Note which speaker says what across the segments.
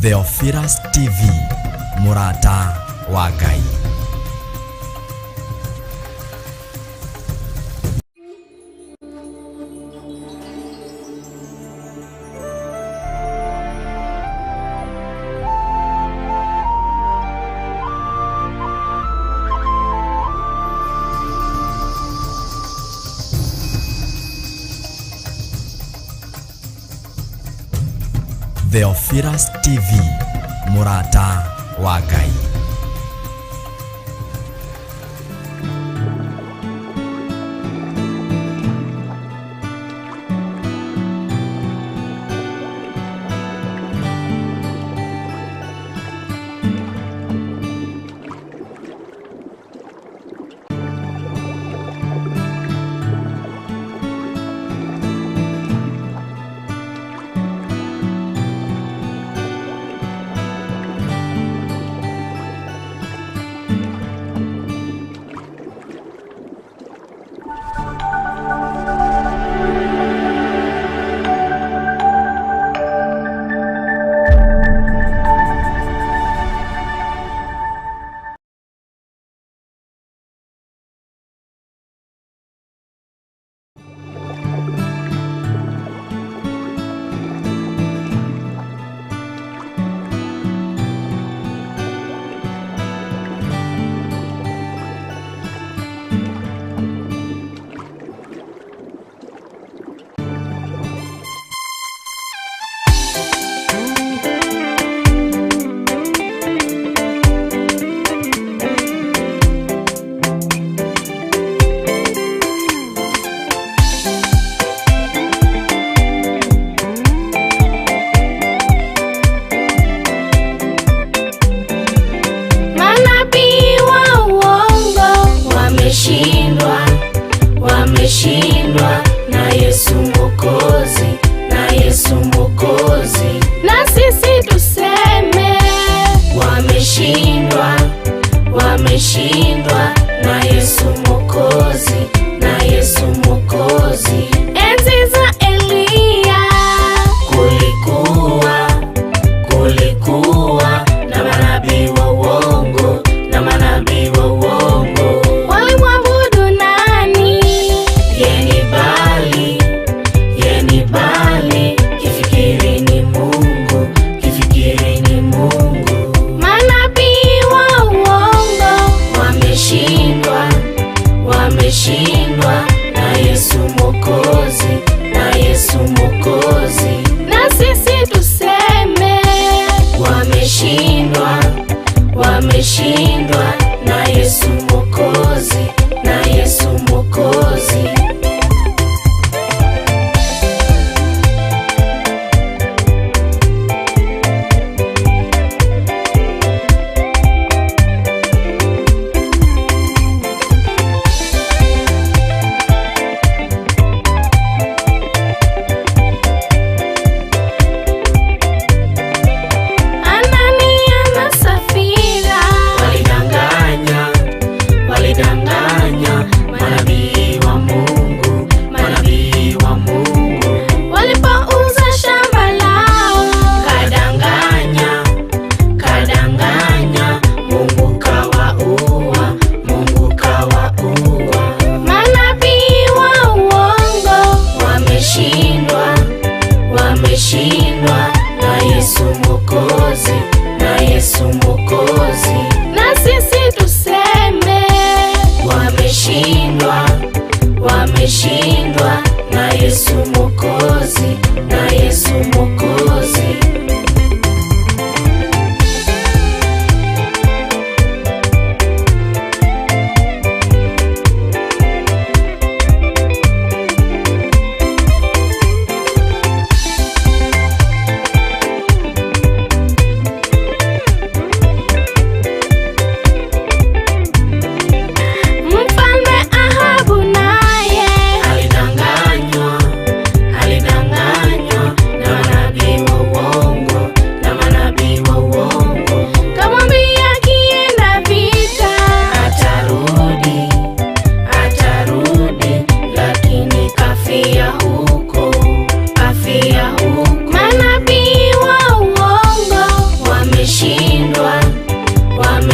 Speaker 1: Theophilus TV, mũrata wa Ngai. Theophilus TV, mũrata wa Ngai.
Speaker 2: Manabii wa uongo wameshindwa, wameshindwa na Yesu Mwokozi, na Yesu Mwokozi. Na sisi tuseme wameshindwa, wameshindwa na Yesu Mwokozi, na Yesu Mwokozi. Enzi za Eliya kulikuwa na manabii wa uongo, na manabii wa uongo. Walimwabudu nani? Yeni Bali, yeni Bali, kifikiri ni Mungu, kifikiri ni Mungu. Manabii wa uongo wameshindwa, wameshindwa na Yesu Mwokozi, na Yesu Mwokozi. Na sisi tuseme wameshindwa, wameshindwa na Yesu Mwokozi, na Yesu Mwokozi. Anania na Safira walidanganya, walidanganya manabii wa Mungu, manabii wa Mungu. Walipouza shamba lao, kadanganya, kadanganya, Mungu kawaua, Mungu kawaua. Manabii wa uongo wameshindwa, wameshindwa na Yesu Mwokozi, na Yesu Mwokozi. Na sisi tuseme wameshindwa, wameshindwa na Yesu Mwokozi, na Yesu Mwokozi. Mfalme Ahabu naye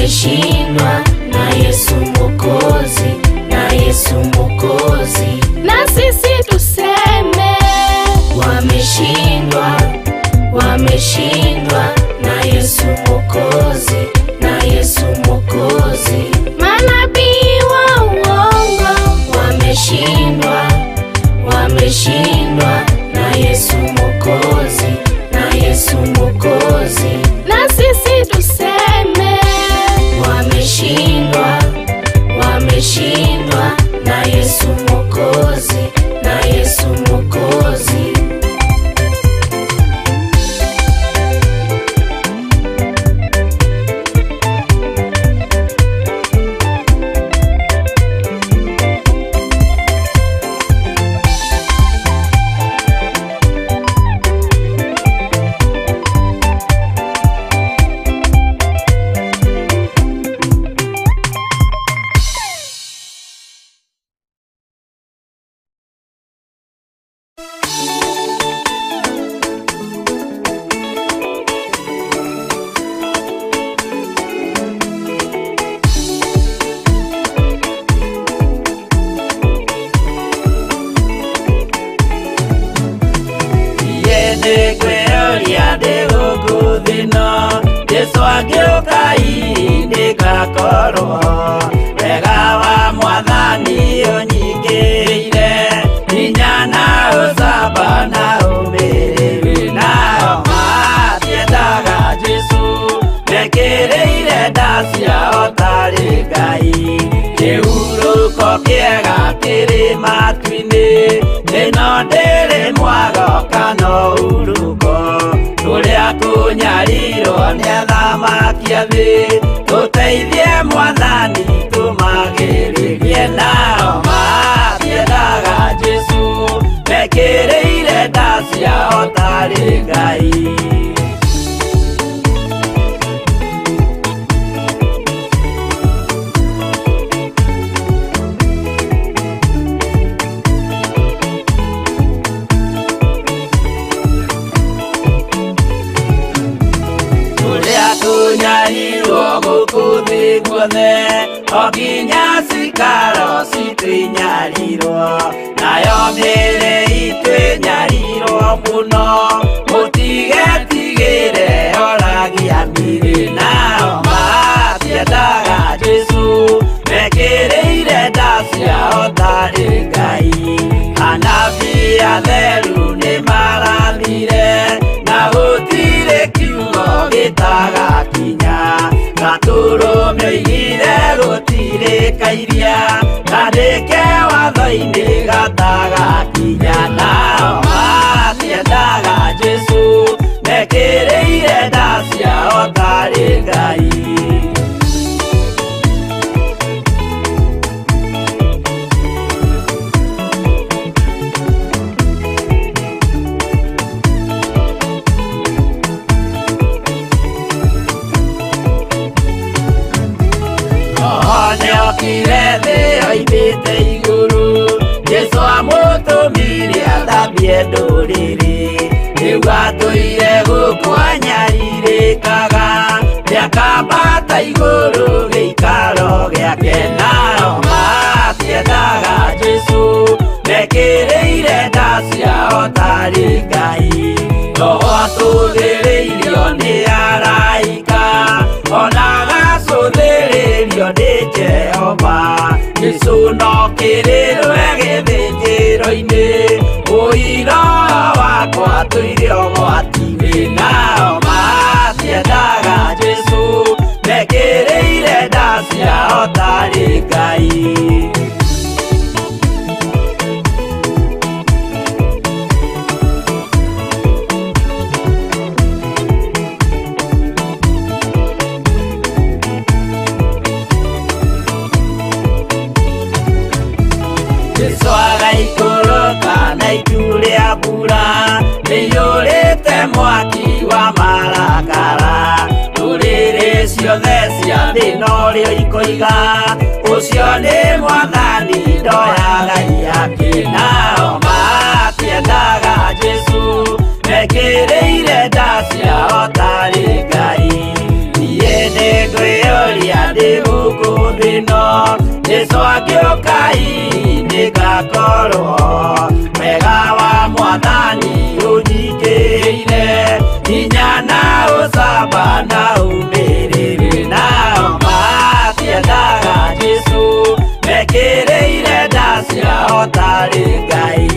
Speaker 2: Wameshindwa na Yesu Mwokozi, na Yesu Mwokozi. Na sisi tuseme wameshindwa, wameshindwa na Yesu Mwokozi, na Yesu Mwokozi. Manabii wa uongo wameshindwa, wameshindwa na Yesu Mwokozi, na Yesu Mwokozi. Na sisi tuseme wameshindwa, wameshindwa na Yesu Mwokozi, na Yesu Mwokozi.
Speaker 3: Nĩngwĩyũria ndĩ gũkũ thĩ ĩno, Jesũ angĩũka hihi nĩngakorwo wega wa Mwathani ũnyingĩrĩire, hinya na ũcamba na ũmĩrĩru. Nao matiendaga Jesũ, mekĩrĩire nda ciao tarĩ Ngai. Kĩhurũko kĩega kĩrĩ matu-inĩ, ĩno ndĩrĩ mwago kana ũhurũko. Kũrĩa kũnyarirwo nĩ athamaki a thĩ, tũteithie Mwathani tũmagĩrĩrie. Nao matiendaga Jesũ, mekĩrĩire nda ciao tarĩ Ngai. Kũrĩa kũnyarirwo gũkũ thĩ guothe, o nginya cikaro citũ inyarirwo, nayo mĩĩrĩ itũ ĩnyarirwo mũno, mũtigetigĩre oragia mĩĩrĩ. Nao matiendaga Jesũ, mekĩrĩire nda ciao tarĩ Ngai. Anabii atheru nĩmarathire, na gũtirĩ kiugo gĩtagakinya. Gatũrũme oigire gũtirĩ kairia, kandĩke watho-inĩ gatagakinya. Nao matiendaga Jesũ, mekĩrĩire nda ciao tarĩ Ngai. Nĩokire thĩ oimĩte igũrũ, Jesũ amũtũmire athambie ndũrĩrĩ. Rĩu atũire gũkũ anyarirĩkaga, nĩakambata igũrũ gĩikaro gĩake. Nao matiendaga Jesũ, mekĩrĩire nda ciao tarĩ Ngai. Roho atũthĩrĩirio nĩ araika, ona agacũthĩrĩrio nĩ Jehova. Jesũ no kĩrĩrwe gĩthĩnjĩro-inĩ, ũira wakwa tũire ũgwati-inĩ. Nao matiendaga Jesũ, mekĩrĩire nda ciao tarĩ Ngai. Jesũ agaikũrũka na itu rĩa mbura, rĩiyũrĩte mwaki wa marakara. Ndũrĩrĩ ciothe cia thĩ norĩo ikoiga, ũcio nĩ Mwathani ndoyaga ihaki. Nao matiendaga Jesũ, mekĩrĩire nda ciao tarĩ Ngai. Niĩ nĩngwĩyũria ĩno Jesũ angĩũka nĩngakorwo wega wa mwathani ũnyingĩrĩire hinya na ũcamba na ũmĩrĩru nao matiendaga Jesũ mekĩrĩire nda ciao tarĩ Ngai.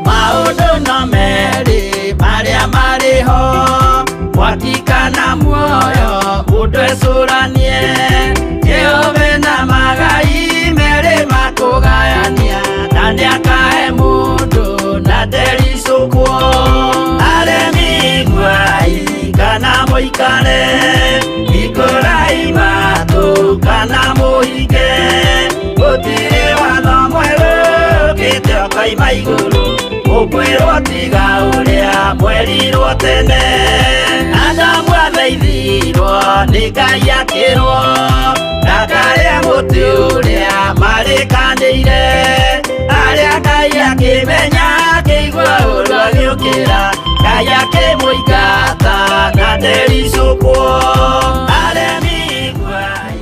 Speaker 3: Maũndũ no merĩ marĩa marĩ ho mwaki kana muoyo mũndũ ecũranie Jehova na magai merĩ makũgayania na nĩakahe mũndũ na ndericũkwo aremi iguai kana mũikare hingũrai matũ kana mũhinge gũtirĩ watho mwerũ ũkĩte ũkoima igũrũ ũkwĩrwo tiga ũrĩa mwerirwo tene Adamu athaithirwo nĩ Ngai akĩrwo ndakarĩe mũtĩ ũrĩa marĩkanĩire arĩa Ngai akĩmenya akĩigua ũru agĩũkĩra Ngai akĩmũingata na ndericũkwo aremi iguai.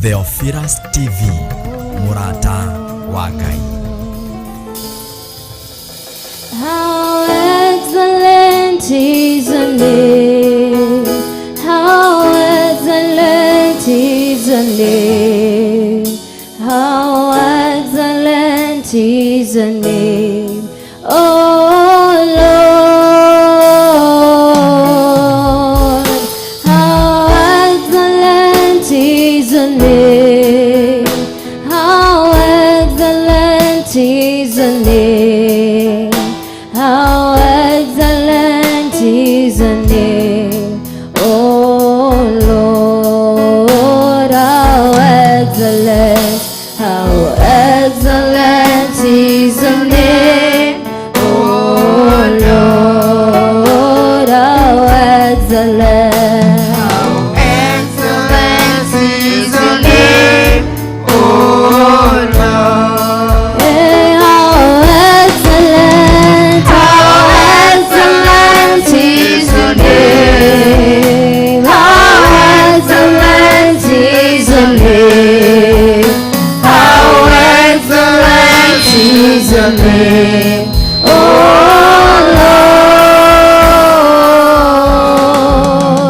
Speaker 1: Theophilus TV, Murata wa Ngai.
Speaker 2: How excellent is the name, how excellent is the name, how excellent is the name, oh Lord. How excellent is the name, how excellent is the name, how excellent is the name, oh Lord. How excellent is the name, oh Lord, how excellent.
Speaker 4: How excellent is the name, oh Lord.
Speaker 2: Hey, how excellent is the name, how excellent is the name,
Speaker 4: How excellent is the name,
Speaker 2: oh Lord.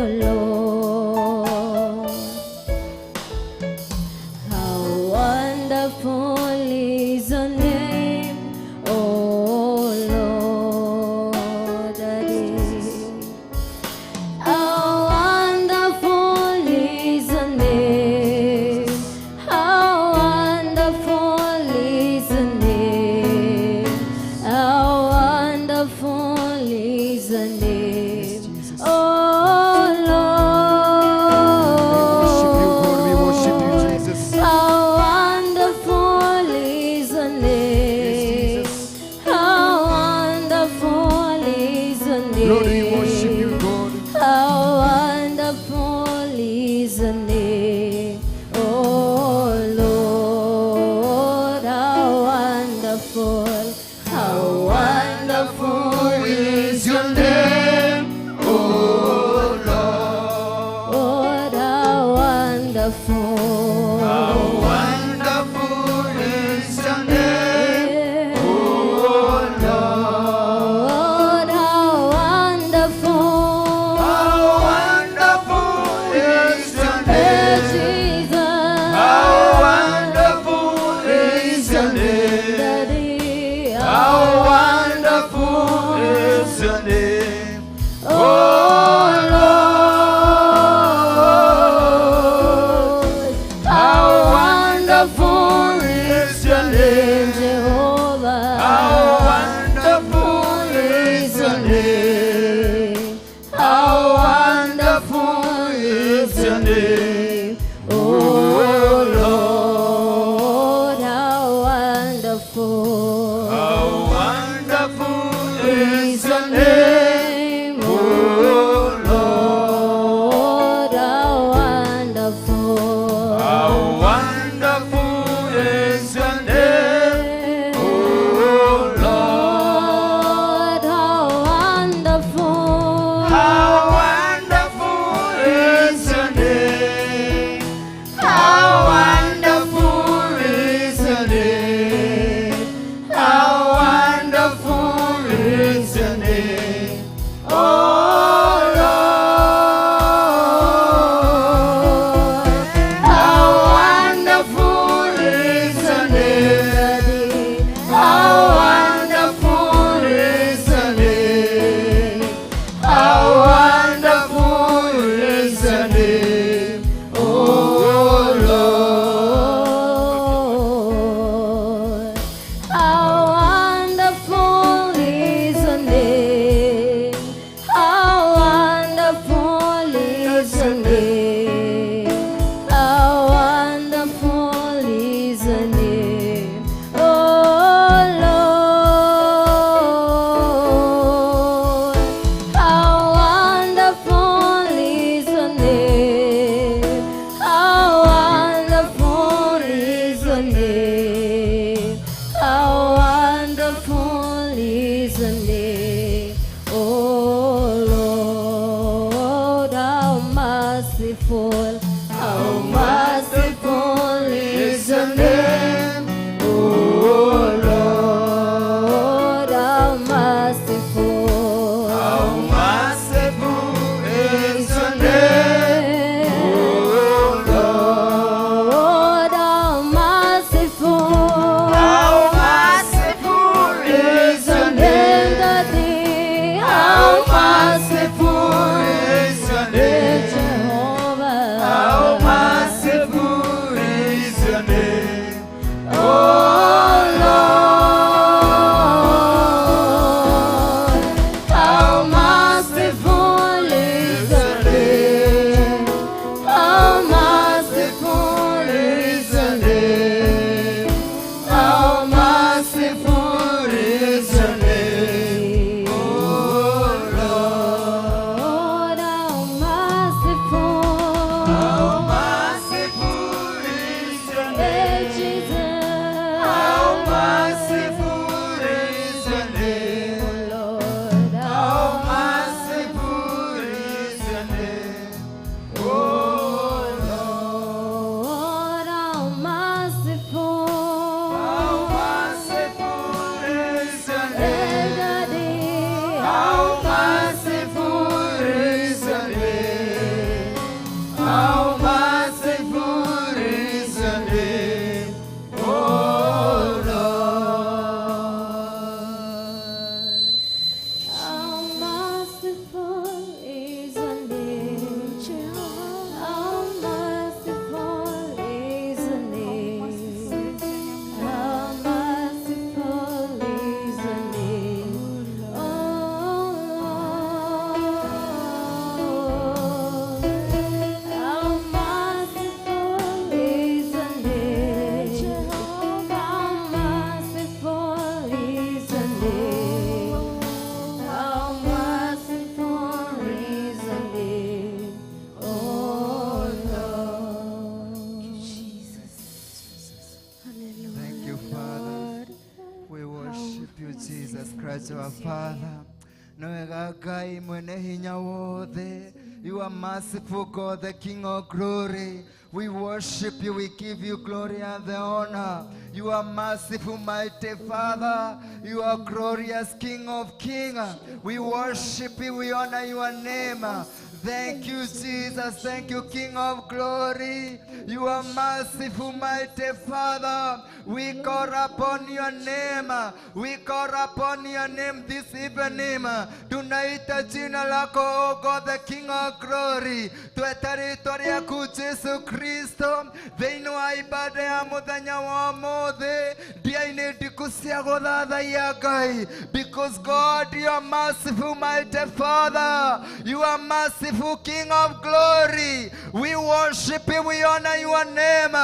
Speaker 2: Lord. How wonderful is your name, oh Lord. Daddy. How wonderful is your name. How wonderful is your name. How wonderful is your name. Oh
Speaker 4: Worship you, God. We worship you,
Speaker 2: Lord.
Speaker 4: Jesus.
Speaker 2: How wonderful is your name.
Speaker 4: Jesus.
Speaker 2: How wonderful is your name.
Speaker 4: Lord, we worship you, God.
Speaker 2: How wonderful is your name, oh Lord. How wonderful
Speaker 4: is your name, oh Lord.
Speaker 2: Lord, how wonderful.
Speaker 4: How wonderful is your name, oh Lord.
Speaker 2: Lord, how wonderful.
Speaker 4: How wonderful is your
Speaker 2: Hey,
Speaker 4: name.
Speaker 2: Jesus.
Speaker 4: How wonderful is your name.
Speaker 2: Daddy,
Speaker 4: How wonderful is your name,
Speaker 2: Oh Lord.
Speaker 4: How wonderful is your name.
Speaker 2: Jehovah.
Speaker 4: How wonderful is your name. How wonderful is your name,
Speaker 2: Oh Lord, how wonderful
Speaker 4: How wonderful is
Speaker 2: is
Speaker 4: your
Speaker 2: your
Speaker 4: name,
Speaker 2: name,
Speaker 4: oh Lord.
Speaker 2: Lord, how wonderful.
Speaker 4: How wonderful is your name, oh Lord.
Speaker 2: Lord, how wonderful.
Speaker 4: How wonderful is your name. How wonderful is your name. How wonderful is your name, oh Lord. How wonderful is your name. How wonderful is your name. How wonderful is your name, oh Lord.
Speaker 2: Lord. How wonderful is your name. How wonderful is your name. How wonderful is your name. Oh Lord. How wonderful is your name. How wonderful is your name. How wonderful is your name. Oh Lord, how merciful is your name.
Speaker 4: Oh Lord.
Speaker 2: Lord, how merciful.
Speaker 4: How merciful is your name, oh Lord.
Speaker 2: Lord, how merciful.
Speaker 4: How merciful is your name.
Speaker 2: Daddy,
Speaker 4: How merciful is your name.
Speaker 2: Jehovah.
Speaker 4: Christ our Father. Nĩ wega Ngai mwene hinya wothe. You are merciful God, the King of glory. We worship you, we give you glory and the honor. You are merciful, mighty Father. You are glorious King of kings. We worship you, we honor your name. Thank you, Jesus. Thank you, King of glory. You are merciful, mighty Father. We call upon your name. We call upon your name this evening. Tunaita jina lako, O God, the King of glory. Tweta rĩtwa rĩaku Jesu Kristo thĩinĩ wa ibada ya mũthenya wa ũmũthĩ ndia-inĩ ndiku cia gũthathaiya Ngai, because God, you are merciful, mighty Father. You are merciful, King of glory. We worship you, we honor your name.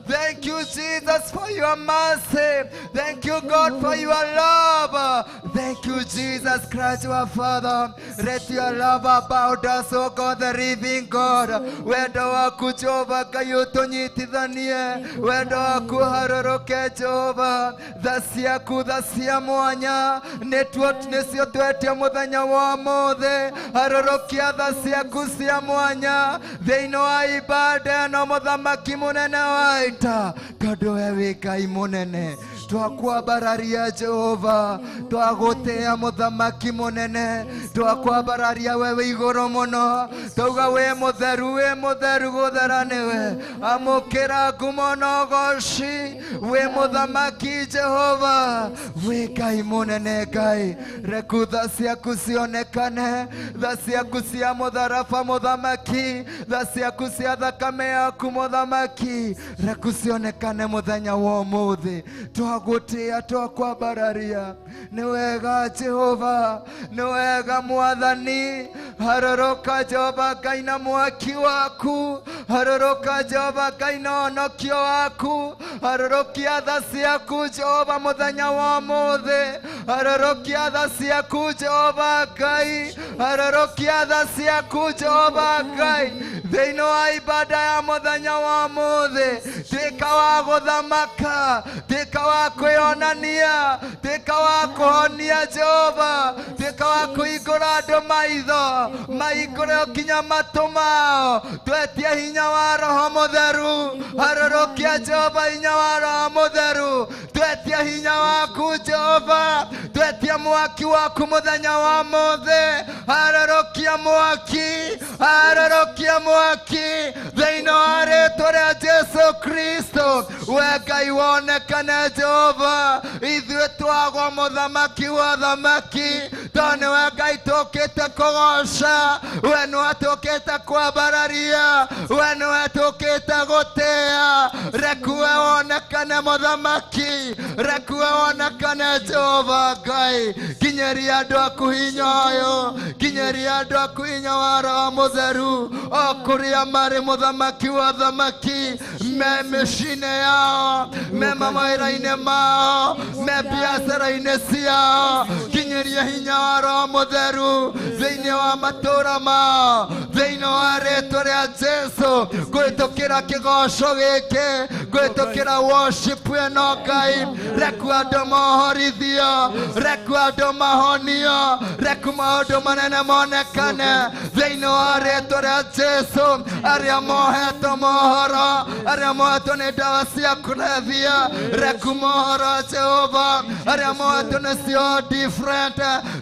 Speaker 4: Thank you, Jesus, for your mercy. Thank you, God, for your love. Thank you, Jesus Christ, our Father. Let your love abound us, O God, the living God. Wendo waku Jehova Ngai ũtũnyitithanie, wendo waku harũrũke Jehova, tha ciaku, tha cia mwanya nĩtuo nĩcio twetia mũthenya wa ũmũthĩ. Harũrũkia tha ciaku cia mwanya thĩinĩ wa ibada ĩno, mũthamaki mũnene wa ita, tondũ we wĩ Ngai mũnene. Twakwambararia Jehova, twagũtĩa mũthamaki mũnene, twakwambararia we wĩ igũrũ mũno, twauga wĩ mũtheru, wĩ mũtheru, gũthera nĩwe. Amũkĩra ngumo na ũgoci, wĩ mũthamaki Jehova, wĩ Ngai mũnene. Ngai, reku tha ciaku cionekane, tha ciaku cia mũtharaba mũthamaki, tha ciaku cia thakame yaku mũthamaki, reku cionekane mũthenya wa ũmũthĩ. Twagũtĩa, twakwambararia. Nĩ wega Jehova, nĩ wega Mwathani. Harũrũka Jehova Ngai na mwaki waku, harũrũka Jehova Ngai na ũhonokio waku, harũrũkia tha ciaku Jehova mũthenya wa ũmũthĩ, harũrũkia tha ciaku Jehova Ngai, harũrũkia tha ciaku Jehova Ngai thĩinĩ wa ibada ya mũthenya wa ũmũthĩ. Tuĩka wa gũthamaka, tuĩka wa kwĩonania, tuĩka wa kũhonia Jehova, tuĩka wa kũhingũra andũ maitho, mahingũre nginya matũ mao. Twetie hinya wa Roho Mũtheru, harũrũkia Jehova hinya wa Roho Mũtheru. Twetie hinya waku Jehova, twetie mwaki waku mũthenya wa ũmũthĩ. Harũrũkia mwaki, harũrũkia mwaki thĩinĩ wa rĩtwa rĩa Jesu Kristo. We Ngai wonekane Jehova, ithuĩ twagwo mũthamaki wa thamaki, tondũ nĩwe Ngai tũkĩte kũgoca, we nĩwe tũkĩte kwambararia, we nĩwe tũkĩte gũtĩa. Rekuwe wonekane mũthamaki, rekuwe wonekane Jehova Ngai. Kinyĩria andũ aku hinya ũyũ, kinyĩria andũ aku hinya wa Roho Mũtheru o kũrĩa marĩ, mũthamaki wa thamaki, me mĩciĩ-inĩ yao, me mawĩra-inĩ mao, me biacara-inĩ ciao. Kinyĩria hinya wa Roho Mũtheru thĩinĩ wa matũũra mao, thĩinĩ wa rĩtwa rĩa Jesu, kũhĩtũkĩra kĩgoco gĩkĩ, kũhĩtũkĩra worship ĩno Ngai, reku andũ mohorithio, reku andũ mahonio, reku maũndũ manene monekane thĩinĩ wa rĩtwa rĩa Jesu. Arĩa mohetwo mohoro, arĩa mohetwo nĩ ndawa cia kũrebia, reku mohoro Jehova. Arĩa mohetwo nĩ cio different,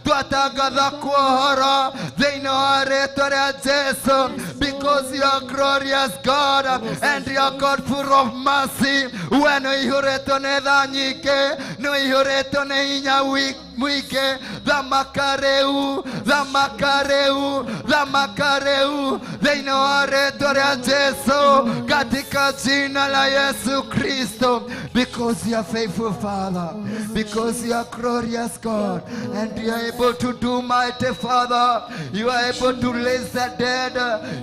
Speaker 4: twatangatha kuohoro thĩinĩ wa rĩtwa rĩa Jesu, because you are glorious God and you are God full of mercy. We nĩ ũihũrĩtwo nĩ tha nyingĩ, nĩ ũihũrĩtwo nĩ hinya mũingĩ. Thamaka rĩu, thamaka rĩu, thamaka rĩu thĩinĩ wa rĩtwa rĩa Jesu, katika jina la Yesu Kristo, because you are faithful Father, because you are glorious God, and you are able to do, mighty Father. You are able to raise the dead.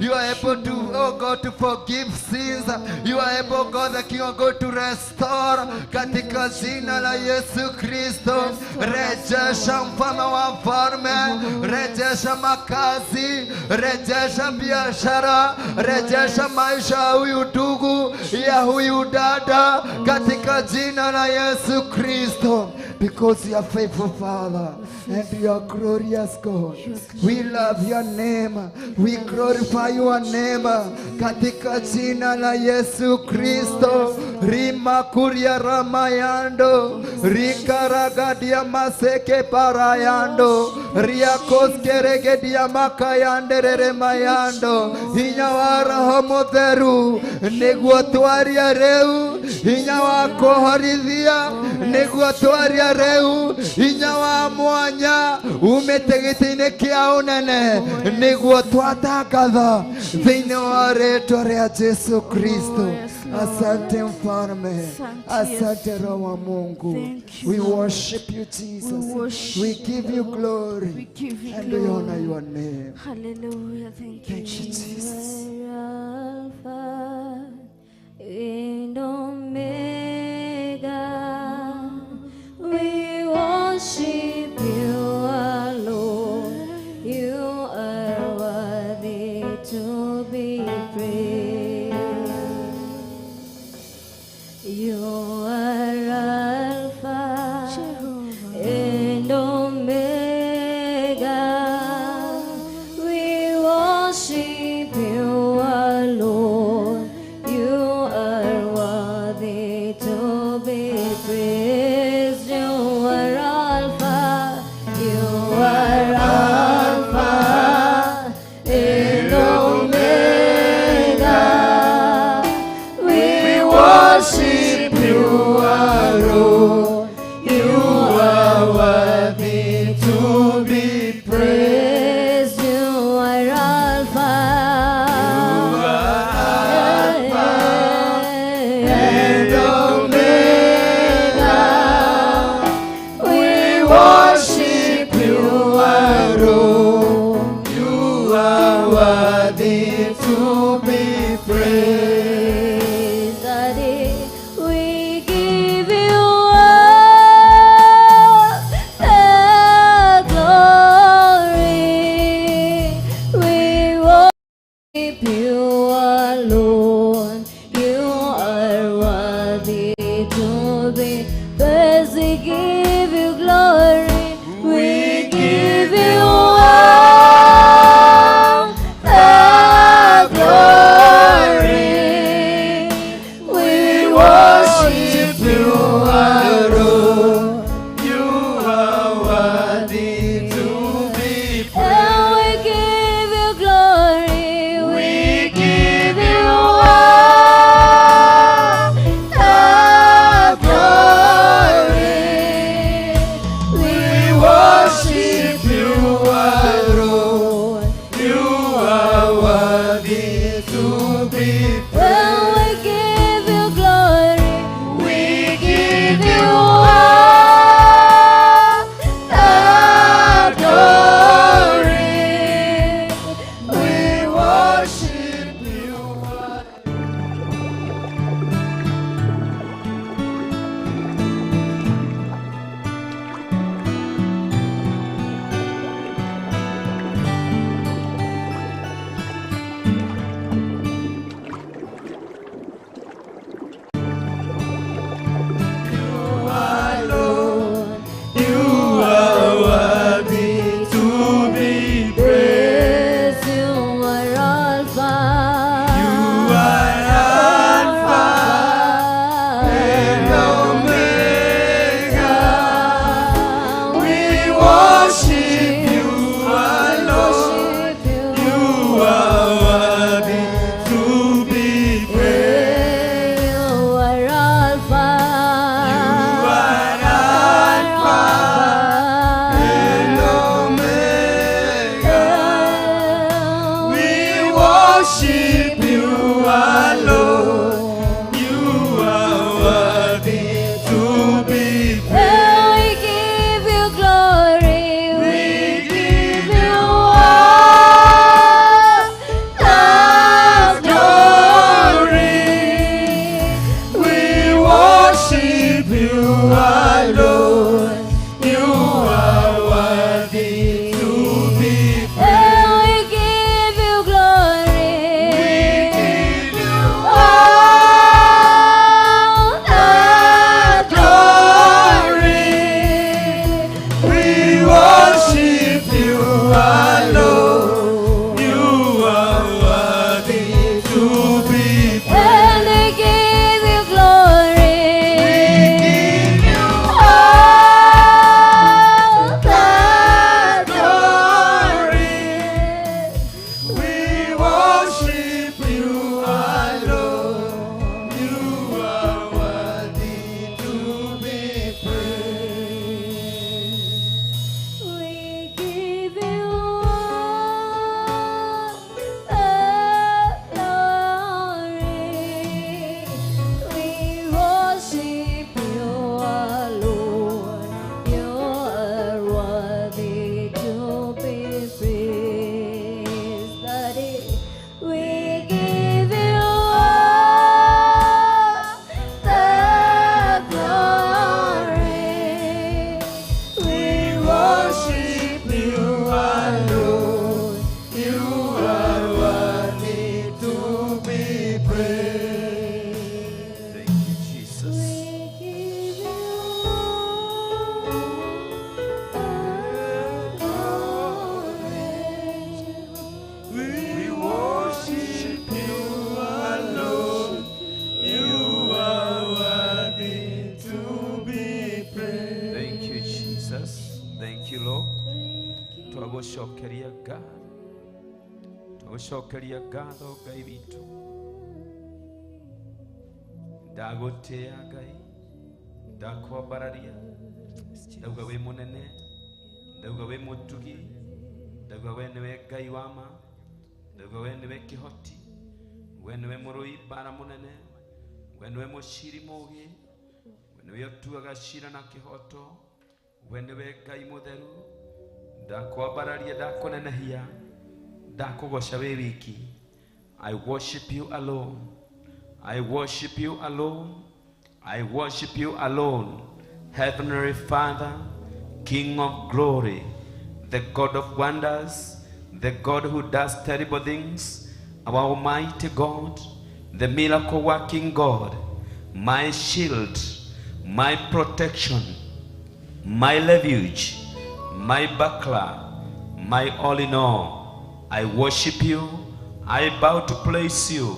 Speaker 4: You are able to, oh God, to forgive sins. You are able, God, the King of God, to restore. Katika jina la Yesu Kristo, rejesha mfalme wa mfalme, rejesha makazi, rejesha biashara, rejesha maisha ya huyu ndugu, ya huyu dada, katika jina la Yesu Kristo. Because you are faithful, Father, and you are glorious God. We love your name. We glorify your name. Katika jina la Yesu Kristo. Rima kuria ramayando. Rikaragadia maseke parayando. Riakoskeregedia makayanderere mayando. Hinya wa Roho Mutheru niguo twaria riu, hinya wa kũhorithia niguo twaria riu, hinya wa mwanya umĩte gĩtĩ-inĩ kĩa ũnene niguo twatangatha thĩinĩ wa rĩtwa rĩa Jesu Kristo. Asante Mfalme, asante Roho wa Mungu. We worship you Jesus, we give you glory and we honor your name.
Speaker 2: Hallelujah. Thank you,
Speaker 4: Thank you, Jesus.
Speaker 2: Alpha and Omega, we worship you alone. You are worthy to be praised. You are Alpha and Omega. We worship you alone. You are worthy to be praised. You are Alpha. You are Alpha and Omega. We worship you alone. You are worthy to be praised. You are Alpha. You are Alpha and Omega. We worship you alone.
Speaker 4: You are worthy to be praised.
Speaker 2: Praise Daddy, we give you all the glory. We worship you alone. You are worthy to be praised. We give you glory. We give you all the glory. We worship you alone.
Speaker 4: You are worthy to be
Speaker 2: And we give you glory. We give you all the glory. We
Speaker 4: worship you alone.
Speaker 2: alone.
Speaker 4: You are worthy to be
Speaker 2: And we give you glory.
Speaker 4: We
Speaker 2: Give you all the glory.
Speaker 4: We worship you. You are worthy to be praised.
Speaker 2: Praise you are Alpha.
Speaker 4: You are Alpha and Omega. We worship you alone. You are worthy to be praised.
Speaker 2: You are Alpha.
Speaker 4: You are Alpha and Omega. We worship you alone. You are worthy to be praised.
Speaker 2: We give you glory.
Speaker 4: We give
Speaker 2: you all the
Speaker 4: glory. We worship you alone. You are worthy to be
Speaker 2: And we give you glory.
Speaker 4: We give you
Speaker 2: all
Speaker 5: Tũgũcokeria ngatho Ngai witũ. Ndagũtĩĩa Ngai, ndakwambararia, ndauga wĩ mũnene, ndauga wĩ mũtugi, ndauga we nĩwe Ngai wa ma, ndauga we nĩwe kĩhoti, we nĩwe mũrũi mbara mũnene, we nĩwe mũciri mũũgĩ, we nĩwe ũtuaga cira na kĩhoto, we nĩwe Ngai mũtheru. Ndakwambararia, ndakũnenehia, ndakũgoca wĩ wiki. I worship you alone. I worship you alone. I worship you alone. Heavenly Father, King of glory, the God of wonders, the God who does terrible things, our almighty God, the miracle working God, my shield, my protection, my refuge, my buckler, my all in all. I worship you. I bow to praise you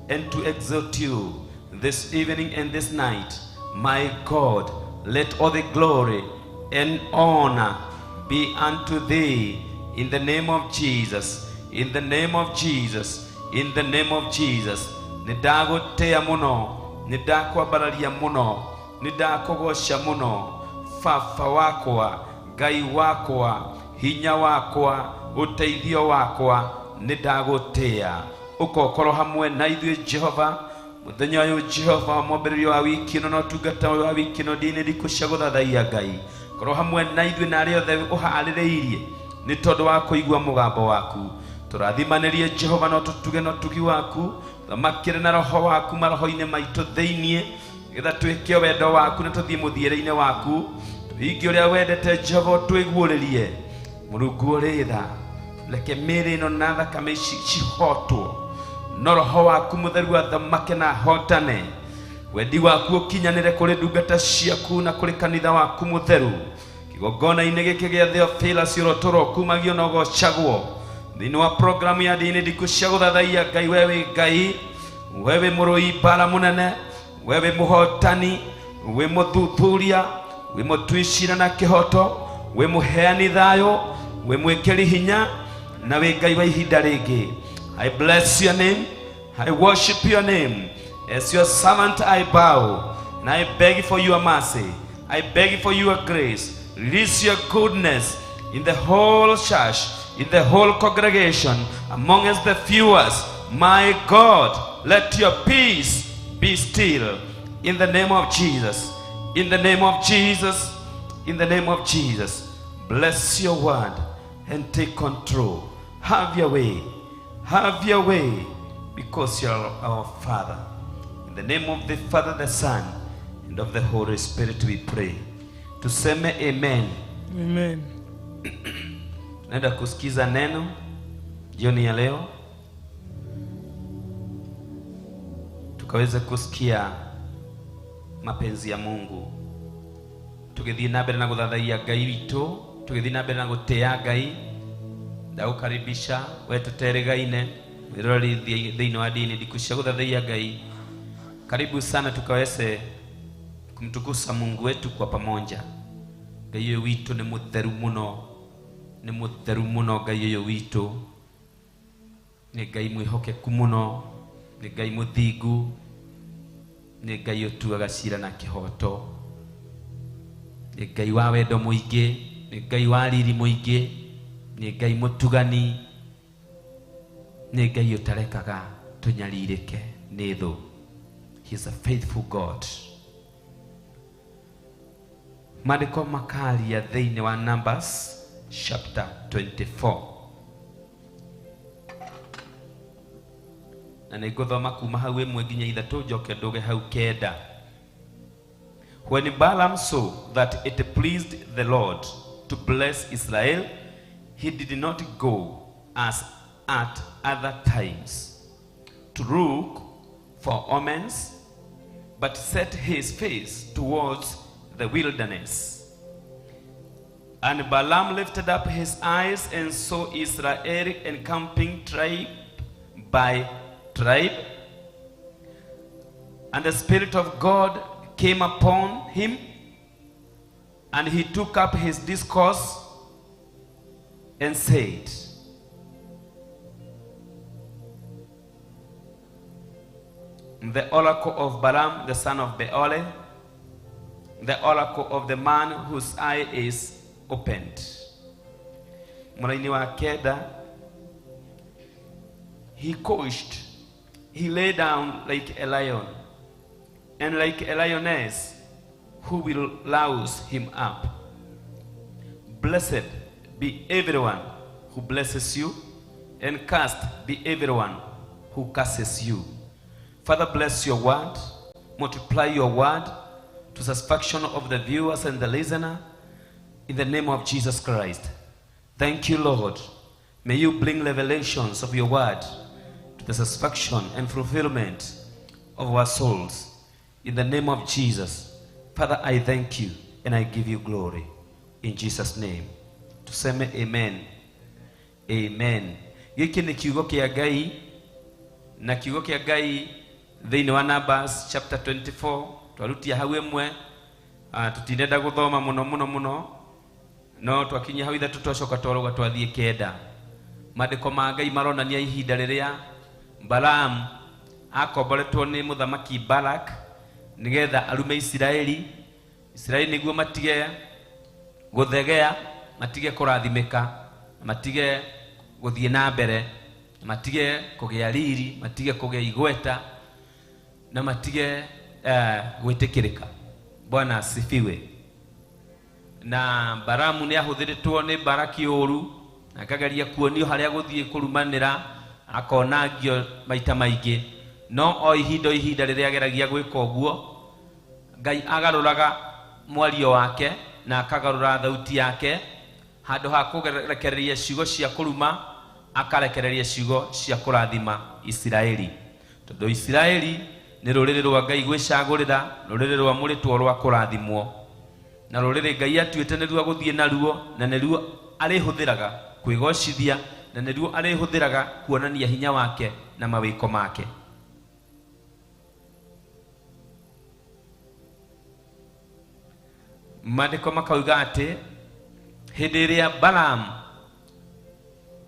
Speaker 5: and to exalt you this evening and this night. My God, let all the glory and honor be unto thee in the name of Jesus, in the name of Jesus, in the name of Jesus. Nĩndagũtĩĩa mũno, nĩndakwambararia mũno, nĩndakũgoca mũno, baba wakwa, Ngai wakwa, hinya wakwa, ũteithio wakwa, nĩndagũtĩĩa. Ũka ũkorwo hamwe na ithuĩ Jehova mũthenya ũyũ, Jehova, mwambĩrĩrio wa wiki ĩno na ũtungata ũyũ wa wiki ĩno ndini ndikũ cia gũthathaiya Ngai. Korwo hamwe na ithuĩ na arĩa othe ũharĩrĩirie nĩ tondũ wa kũigua mũgambo waku. Tũrathimanĩrie Jehova no tũtuge na ũtugi waku, thamakĩre na roho waku maroho-inĩ maitũ thĩiniĩ, nĩgetha twĩke wendo waku na tũthiĩ mũthiĩre-inĩ waku, tũhingie ũrĩa wendete. Jehova, ũtwĩguũrĩrie. Mũrungu ũrĩ tha, reke mĩĩrĩ ĩno na thakame ici cihotwo no roho waku mũtheru athamake na ahotane. Wendi waku ũkinyanĩre kũrĩ ndungata ciaku na kũrĩ kanitha waku mũtheru kĩgongona-inĩ gĩkĩ gĩa Theophilus ũrotũrwo kumagio na ũgocagwo thĩinĩ wa programu ya ndini ndiku cia gũthathaiya Ngai. We wĩ Ngai, we wĩ mũrũi mbara mũnene, we wĩ mũhotani, wĩ mũthuthuria, wĩ mũtui cira na kĩhoto, wĩ mũheani thayũ, wĩ mwĩkĩri hinya, na wĩ Ngai wa ihinda rĩngĩ. I bless your name. I worship your name. As your servant I bow and I beg for your mercy. I beg for your grace. Release your goodness in the whole church, in the whole congregation, among us the viewers. My God, let your peace be still in the name of Jesus. In the name of Jesus. In the name of Jesus. Bless your word and take control. Have your way. Have your way, because you are our Father. In the name of the Father, the Son, and of the Holy Spirit we pray. Tuseme amen.
Speaker 6: Amen.
Speaker 5: Naenda kusikiza neno jioni ya leo, tukaweze kusikia mapenzi ya Mungu tugithii na mbere na guthathaiya Ngai witũ, tugithii na mbere na gutĩa Ngai. Ndagũkaribisha we tũterĩgaine mwĩroreri thĩinĩ wa dini ndiku cia gũthathaiya Ngai. Karibu sana tukaweze kumtukuza Mungu wetu kwa pamoja. Ngai ũyũ witũ nĩ mũtheru mũno, nĩ mũtheru mũno. Ngai ũyũ witũ nĩ Ngai mwĩhokeku mũno, nĩ Ngai mũthingu, nĩ Ngai ũtuaga cira na kĩhoto, nĩ Ngai wa wendo mũingĩ, nĩ Ngai wa riri mũingĩ, nĩ Ngai mũtugani, nĩ Ngai ũtarekaga tũnyarirĩke nĩ thũ. He is a faithful God. Maandĩko makaria thĩinĩ wa Numbers chapter 24, na nĩngũthoma kuma hau 1 nginya 3, njoke ndũge hau 9. When Balaam saw that it pleased the Lord to bless Israel, he did not go as at other times to look for omens, but set his face towards the wilderness. And Balaam lifted up his eyes and saw Israel encamping tribe by tribe. And the Spirit of God came upon him, and he took up his discourse and said, The oracle of Balaam the son of Beor, the oracle of the man whose eye is opened. Mũraini wa kenda, he couched, he lay down like a lion, and like a lioness who will rouse him up. Blessed be everyone who blesses you, and cursed be everyone who curses you. Father, bless your word, multiply your word to satisfaction of the viewers and the listener, in the name of Jesus Christ. Thank you, Lord. May you bring revelations of your word to the satisfaction and fulfillment of our souls. In the name of Jesus. Father, I thank you and I give you glory. In Jesus' name. Tuseme amen. Amen. Gĩkĩ nĩ kiugo kĩa Ngai, na kiugo kĩa Ngai thĩinĩ wa Numbers chapter 24 twarutia hau ĩmwe. Tũtinenda gũthoma mũno mũno mũno, no twakinyia hau ithatũ twacoka twarũga twathiĩ kenda. Maandĩko ma Ngai maronania ihinda rĩrĩa Balaam akomboretwo nĩ mũthamaki Balak nĩgetha arume Isiraeli, Isiraeli nĩguo matige gũthegea, matige kũrathimĩka, matige gũthiĩ na mbere, matige kũgĩa riri, matige kũgĩa igweta, na matige gwĩtĩkĩrĩka. Bwana asifiwe. Na Balamu nĩ ahũthĩrĩtwo nĩ Balaki ũru, na akageria kuonio harĩa gũthiĩ kũrumanĩra, akonangio maita maingĩ. No o ihinda o ihinda rĩrĩa ageragia gwĩka ũguo, Ngai agarũraga mwario wake na akagarũra thauti yake, handũ ha kũrekereria ciugo cia kũruma, akarekereria ciugo cia kũrathima Isiraeli. Tondũ Isiraeli nĩ rũrĩrĩ rwa Ngai gwĩcagũrĩra, rũrĩrĩ rwamũrĩtwo rwa kũrathimwo, na rũrĩrĩ Ngai atuĩte nĩruo gũthiĩ naruo, na nĩruo arĩhũthĩraga kwĩgocithia, na nĩruo arĩhũthĩraga kuonania hinya wake na mawĩko make. Maandĩko makauga atĩ hĩndĩ ĩrĩa Balaam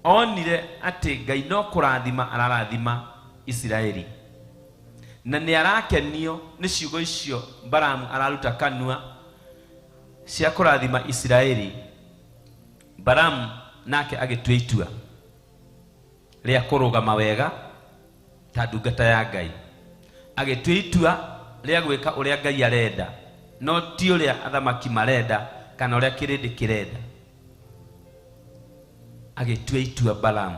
Speaker 5: onire atĩ Ngai no kũrathima ararathima Isiraeli, na nĩ arakenio nĩ ciugo icio Balaam araruta kanua cia kũrathima Isiraeli, Balaam nake agĩtua itua rĩa kũrũgama wega ta ndungata ya Ngai, agĩtua itua rĩa gwĩka ũrĩa Ngai arenda, no ti ũrĩa athamaki marenda kana ũrĩa kĩrĩndĩ kĩrenda. Agĩtua itua Balaam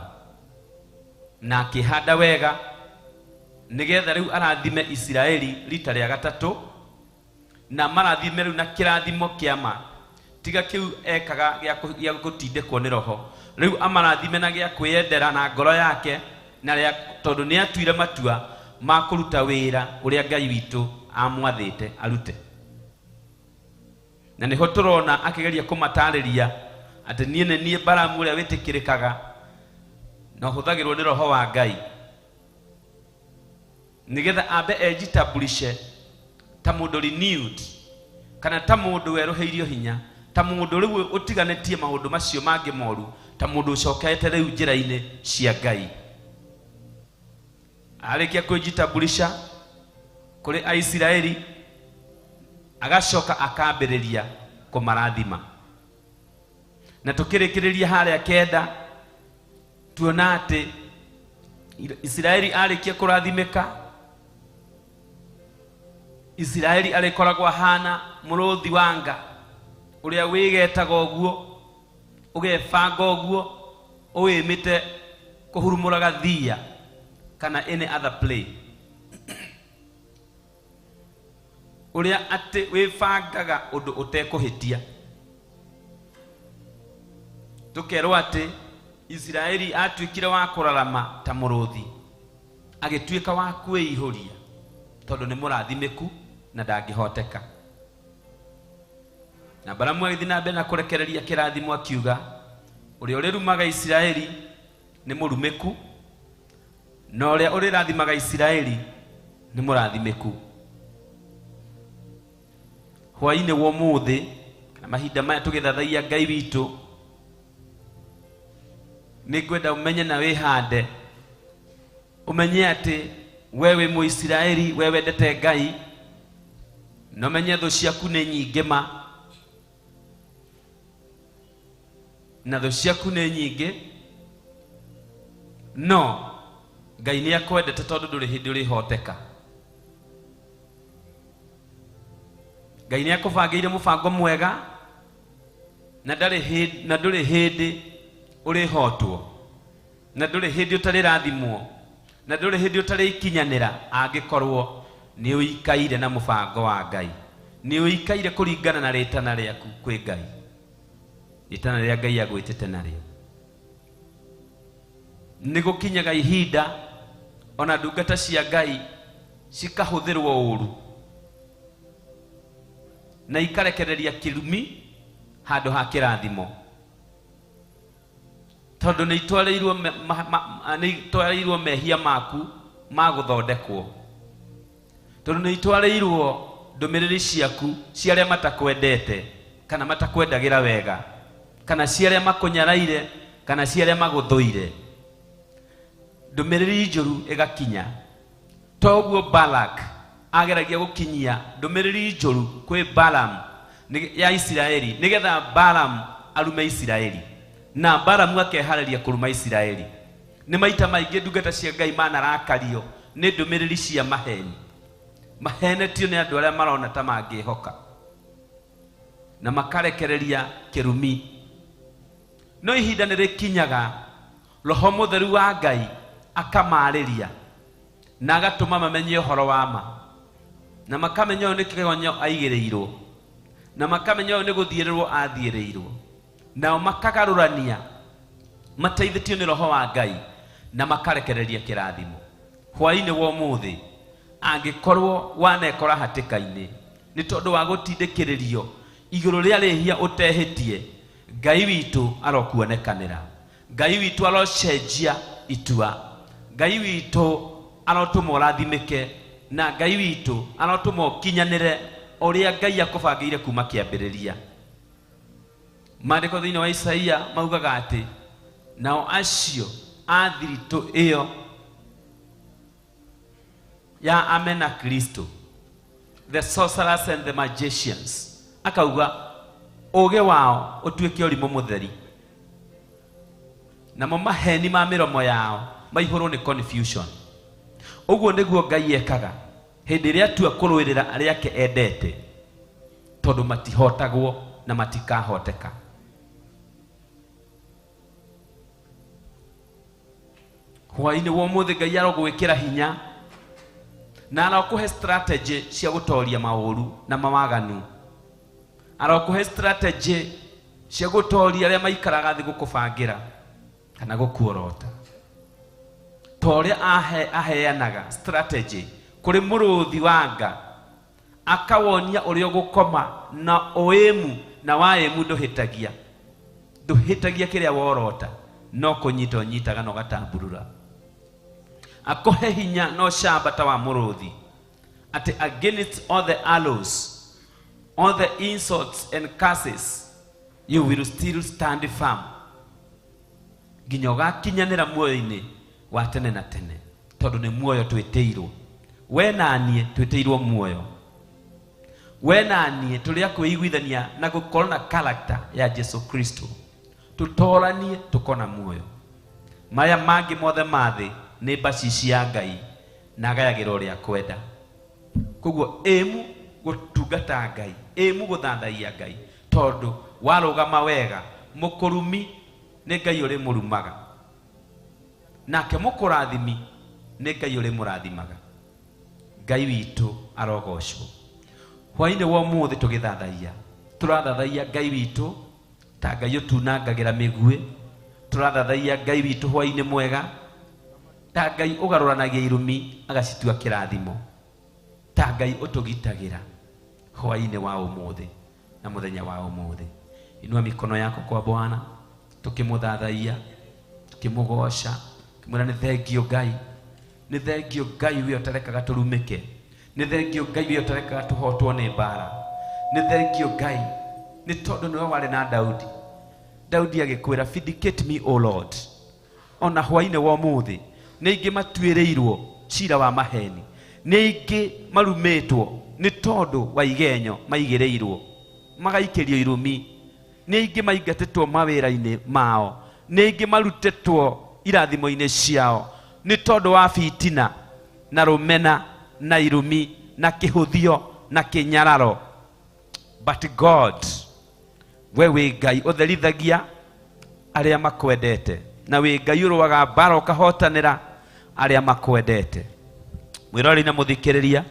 Speaker 5: na akĩhanda wega nĩgetha rĩu arathime Isiraeli rita rĩa gatatũ, na marathime rĩu na kĩrathimo kĩa ma, tiga kĩu ekaga gĩa gũtindĩkwo nĩ roho, rĩu amarathime na gĩa kwĩyendera na ngoro yake, na rĩa tondũ nĩ atuire matua ma kũruta wĩra ũrĩa Ngai witũ amwathĩte arute. Na nĩho tũrona akĩgeria kũmatarĩria atĩ niĩ nĩ niĩ Balamu ũrĩa wĩtĩkĩrĩkaga na ũhũthagĩrwo nĩ roho wa Ngai, nĩgetha ambe ejitambulishe ta mũndũ renewed, kana ta mũndũ werũhĩirio hinya, ta mũndũ rĩu ũtiganĩtie maũndũ macio mangĩ moru, ta mũndũ ũcokete rĩu njĩra-inĩ cia Ngai. Arĩkia kwĩjitambulisha kũrĩ Aisiraeli, agacoka akambĩrĩria kũmarathima. Na tũkĩrĩkĩrĩria harĩa kenda, tuona atĩ Isiraeli arĩkia kũrathimĩka, Isiraeli arĩkoragwo ahana mũrũthi wa nga ũrĩa wĩgetaga ũguo, ũgebanga ũguo, ũĩmĩte kũhurumũraga thia kana any other play, ũrĩa atĩ wĩbangaga ũndũ ũtekũhĩtia. Tũkerwo atĩ Isiraeli atuĩkire wa kũrarama ta mũrũthi, agĩtuĩka wa kwĩihũria tondũ nĩ mũrathimĩku na ndangĩhoteka. Na Balamu agĩthiĩ na mbere na kũrekereria kĩrathimo akiuga, ũrĩa ũrĩrumaga Isiraeli nĩ mũrumĩku, na ũrĩa ũrĩrathimaga Isiraeli nĩ mũrathimĩku. Hwaĩ-inĩ wa ũmũthĩ, kana mahinda maya tũgĩthathaiya Ngai witũ, nĩ ngwenda ũmenye na wĩhande, ũmenye atĩ We wĩ Mũisiraeli, we wendete Ngai, no menye thũ ciaku nĩ nyingĩ ma, na thũ ciaku nĩ nyingĩ, no Ngai nĩ akwendete tondũ ndũrĩ hĩndĩ ũrĩhoteka. Ngai nĩ akũbangĩire mũbango mwega na ndũrĩ hĩndĩ ũrĩhotwo, na ndũrĩ hĩndĩ ũtarĩrathimwo, na ndũrĩ hĩndĩ ũtarĩikinyanĩra angĩkorwo nĩ ũikaire na mũbango wa Ngai, nĩ ũikaire kũringana na rĩtana rĩaku kwĩ Ngai, rĩtana rĩrĩa Ngai agwĩtĩte narĩo. Nĩ gũkinyaga ihinda ona ndungata cia Ngai cikahũthĩrwo ũru na ikarekereria kĩrumi handũ ha kĩrathimo, tondũ nĩ itwarĩirwo mehia maku ma gũthondekwo, tondũ nĩ itwarĩirwo ndũmĩrĩri ciaku cia arĩa matakwendete kana matakwendagĩra wega, kana cia arĩa makũnyaraire, kana cia arĩa magũthũire. Ndũmĩrĩri njũru ĩgakinya. Toguo Balak ageragia gũkinyia ndũmĩrĩri njũru kwĩ Balaam ya Isiraeli, nĩgetha Balaam arume Isiraeli, na Balaam akeharĩria kũruma Isiraeli. Nĩ maita maingĩ ndungata cia Ngai manarakario nĩ ndũmĩrĩri cia maheni, mahenetio nĩ andũ arĩa marona ta mangĩhoka, na makarekereria kĩrumi. No ihinda nĩ rĩkinyaga Roho Mũtheru wa Ngai akamarĩria na agatũma mamenye ũhoro wa ma, na makamenya ũyũ nĩ kĩgonyo aigĩrĩirwo, na makamenya ũyũ nĩ gũthiĩrĩrwo athiĩrĩirwo, nao makagarũrania mateithĩtio nĩ Roho wa Ngai na makarekereria kĩrathimo. Hwaĩ-inĩ wa ũmũthĩ angĩkorwo wanekora hatĩka-inĩ nĩ tondũ wa gũtindĩkĩrĩrio igũrũ rĩa rĩhia ũtehĩtie, Ngai witũ arokuonekanĩra, Ngai witũ arocenjia itua, Ngai witũ arotũma ũrathimĩke, na Ngai witũ arotũma ũkinyanĩre ũrĩa Ngai akũbangĩire kuma kĩambĩrĩria. Maandĩko thĩinĩ wa Isaia maugaga atĩ nao acio a thiritũ ĩyo ya amena Kristo, the sorcerers and the magicians, akauga ũũgĩ wao ũtuĩke ũrimũ mũtheri, namo maheni ma mĩromo yao maihũrwo nĩ confusion. Ũguo nĩguo Ngai ekaga hĩndĩ ĩrĩa atua kũrũĩrĩra arĩa ake endete, tondũ matihotagwo na matikahoteka. Hwaĩ-inĩ wa ũmũthĩ Ngai arogwĩkĩra hinya na arokũhe strategy cia gũtoria maũru na mawaganu, arokũhe strategy cia gũtoria arĩa maikaraga thĩ gũkũbangĩra kana gũkuorota, ta ũrĩa aheanaga strategy kũrĩ mũrũthi wa nga, akawonia ũrĩa ũgũkoma na ũĩmu, na waĩmu ndũhĩtagia, ndũhĩtagia kĩrĩa worota, no kũnyita ũnyitaga na ũgatamburura. Akũhe hinya na ũcamba ta wa mũrũthi, atĩ against all the arrows, all the insults and curses, you will still stand firm nginya ũgakinyanĩra muoyo-inĩ wa tene na tene, tondũ nĩ muoyo twĩtĩirwo. We na niĩ twĩtĩirwo muoyo, we na niĩ tũrĩ a kwĩiguithania na gũkorwo na character ya Jesu Kristo, tũtoranie tũkona muoyo. Maya mangĩ mothe ma thĩ nĩ mbacici ya Ngai na agayagĩra ũrĩa akwenda. Koguo ĩmu gũtungata Ngai, ĩmu gũthathaiya Ngai, tondũ warũgama wega mũkũrumi nĩ Ngai ũrĩmũrumaga, nake mũkũrathimi nĩ Ngai ũrĩmũrathimaga. Ngai witũ arogocwo. Hwaĩ-inĩ wa ũmũthĩ tũgĩthathaiya, tũrathathaiya Ngai witũ ta Ngai ũtunangagĩra mĩguĩ, tũrathathaiya Ngai witũ hwaĩ-inĩ mwega ta Ngai ũgarũranagia irumi agacitua kĩrathimo, ta Ngai ũtũgitagĩra hwaĩ-inĩ wa ũmũthĩ na mũthenya wa ũmũthĩ. Inua mikono yako kwa Bwana tukimuthathaiya, tukimugoca, tukimwira nĩ thengio Ngai, nĩ thengio Ngai we ũtarekaga tũrumĩke, nĩ thengio Ngai we ũtarekaga tũhotwo nĩ mbara, nĩ thengio Ngai nĩ tondũ nĩwe warĩ na Daudi. Daudi agĩkwĩra vindicate me O Lord. Ona hwaĩ-inĩ wa ũmũthĩ nĩ ingĩ matuĩrĩirwo Cira wa maheni. Nĩ aingĩ marumĩtwo nĩ tondũ wa igenyo maigĩrĩirwo, magaikĩrio irumi. Nĩ aingĩ maingatĩtwo mawĩra-inĩ mao, nĩ aingĩ marutĩtwo irathimo-inĩ ciao nĩ tondũ wa fitina na rũmena na irumi na kĩhũthio na kĩnyararo. But God, we wĩ Ngai ũtherithagia arĩa makwendete, na wĩ Ngai ũrũaga mbara ũkahotanĩra arĩa makwendete. Mwĩrori na mũthikĩrĩria,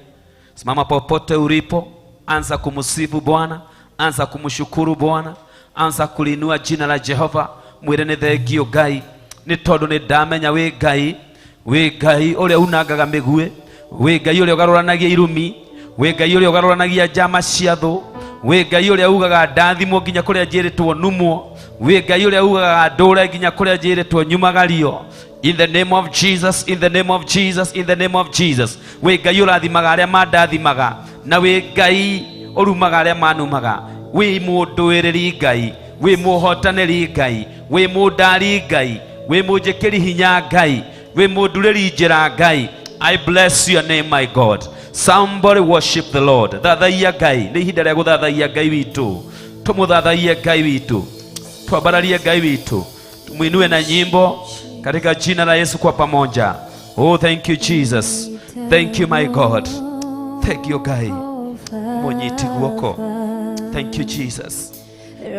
Speaker 5: simama popote ulipo, anza kumsifu Bwana, anza kumshukuru Bwana, anza kulinua jina la Jehova. Mwĩre nĩ thengio Ngai, nĩ tondũ nĩ ndamenya wĩ Ngai, wĩ Ngai ũrĩa unangaga mĩguĩ, wĩ Ngai ũrĩa ũgarũranagia irumi, wĩ Ngai ũrĩa ũgarũranagia njama cia thũ, wĩ Ngai ũrĩa ugaga ndathimwo nginya kũrĩa njĩrĩtwo numwo, wĩ Ngai ũrĩa ugaga ndũre nginya kũrĩa njĩrĩtwo nyumagario. In the name of Jesus, in the name of Jesus, in the name of Jesus. Wĩ Ngai ũrathimaga arĩa mandathimaga, na wĩ Ngai ũrumaga arĩa manumaga. Wĩ mũndũĩrĩri Ngai, wĩ mũhotanĩri Ngai, wĩ mũndari Ngai, wĩ mũnjĩkĩri hinya Ngai, wĩ mũndurĩri njĩra Ngai. I bless your name, my God. Somebody worship the Lord. Thathaiya Ngai. Nĩ ihinda rĩa gũthathaiya Ngai witũ. Tũmũthathaiye Ngai witũ. Twambararie Ngai witũ. Tumuinue na nyimbo katika jina la Yesu kwa pamoja. Oh, thank you Jesus. Thank you my God. Thank you Ngai. Mũnyiti guoko. Thank you Jesus.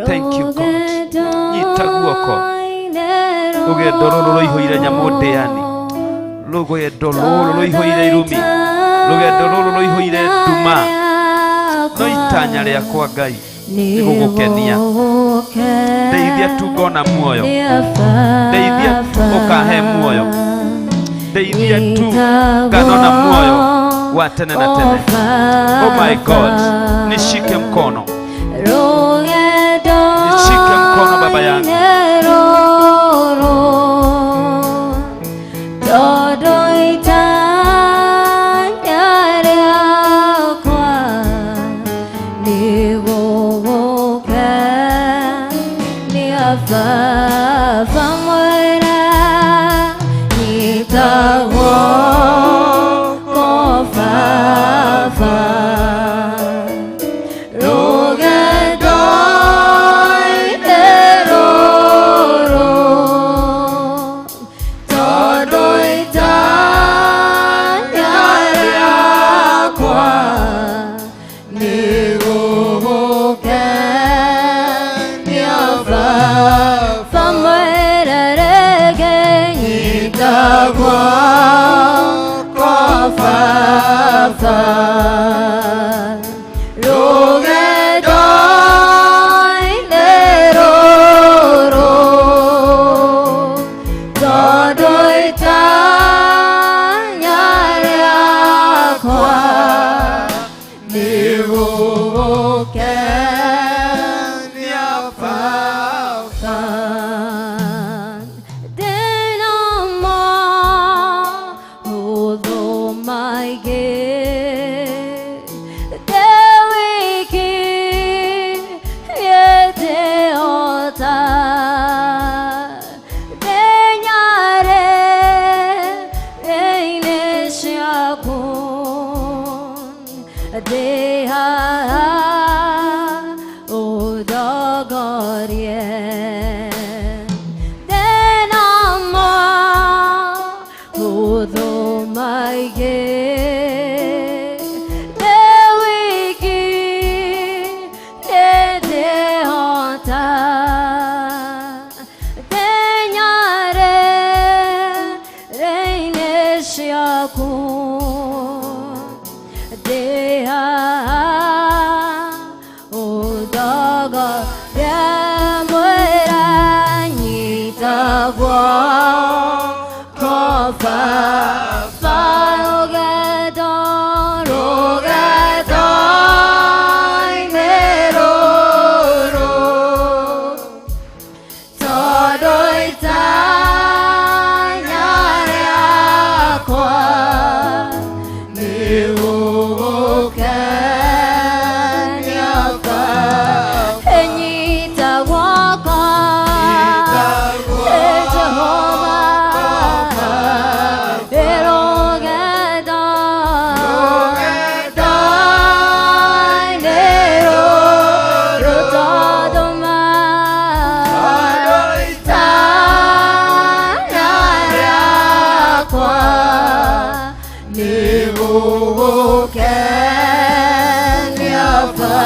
Speaker 5: Thank you God. Nyita guoko. Rũgendo rũrũ rũihũire nyamũ ndĩani. Rũgendo rũrũ rũihũire irumi. Rũgendo rũrũ rũihũire nduma. No itanya rĩakwa Ngai nĩ gũgũkenia. Ndeithia tu ngona muoyo. Ndeithia tu ũkahe muoyo. Ndeithia tu nganona muoyo wa tene na tene. Oh my God, nishike mkono. Nishike mkono baba yangu.
Speaker 2: Jehovah, Nĩgũgũkenia Baba.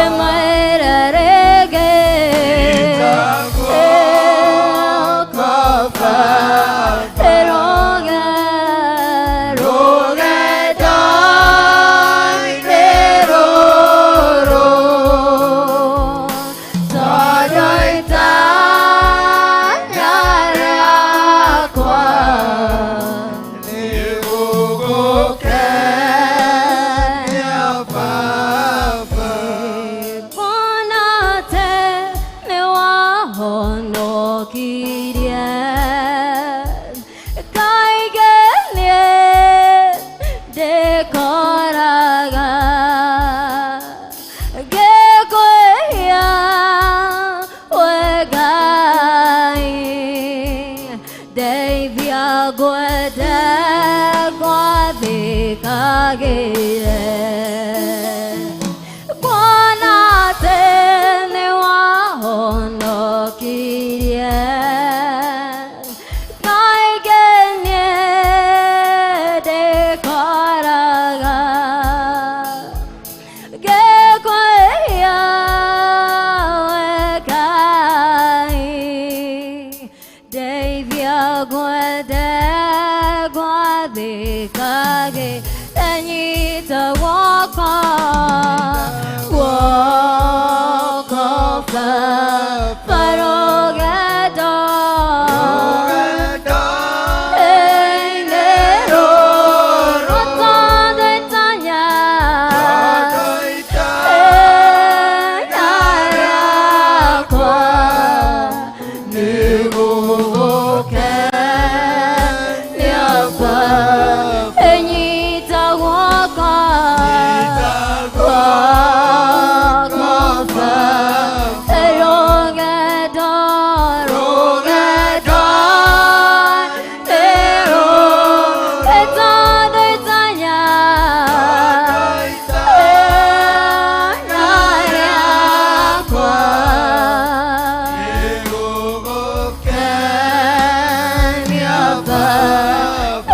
Speaker 2: Ĩmwĩre rĩngĩ. Ĩkoba. Ĩrũge, rũgendo-inĩ rũrũ. Tondũ itanya rĩakwa
Speaker 4: Nĩgũgũkenia Baba.
Speaker 2: Kuona atĩ nĩwahonokirie kaingĩ niĩ ndĩkoraga ngĩkwĩhia we Ngai ndeithia ngwende gwathĩkagĩre kuona atĩ nĩwahonokirie kaingĩ niĩ ndĩkoraga ngĩkwĩhia we Ngai ndeithia ngwende gwathĩkagĩ nyita guoko guoko Baba rũgendo inĩ rũrũ tondũ itanya rĩakwa nĩgũgũkenia Baba. Nyita guoko guoko Baba rũgendo rũgendo nĩ tondũ itanya rĩakwa
Speaker 4: Nĩgũgũkenia Baba.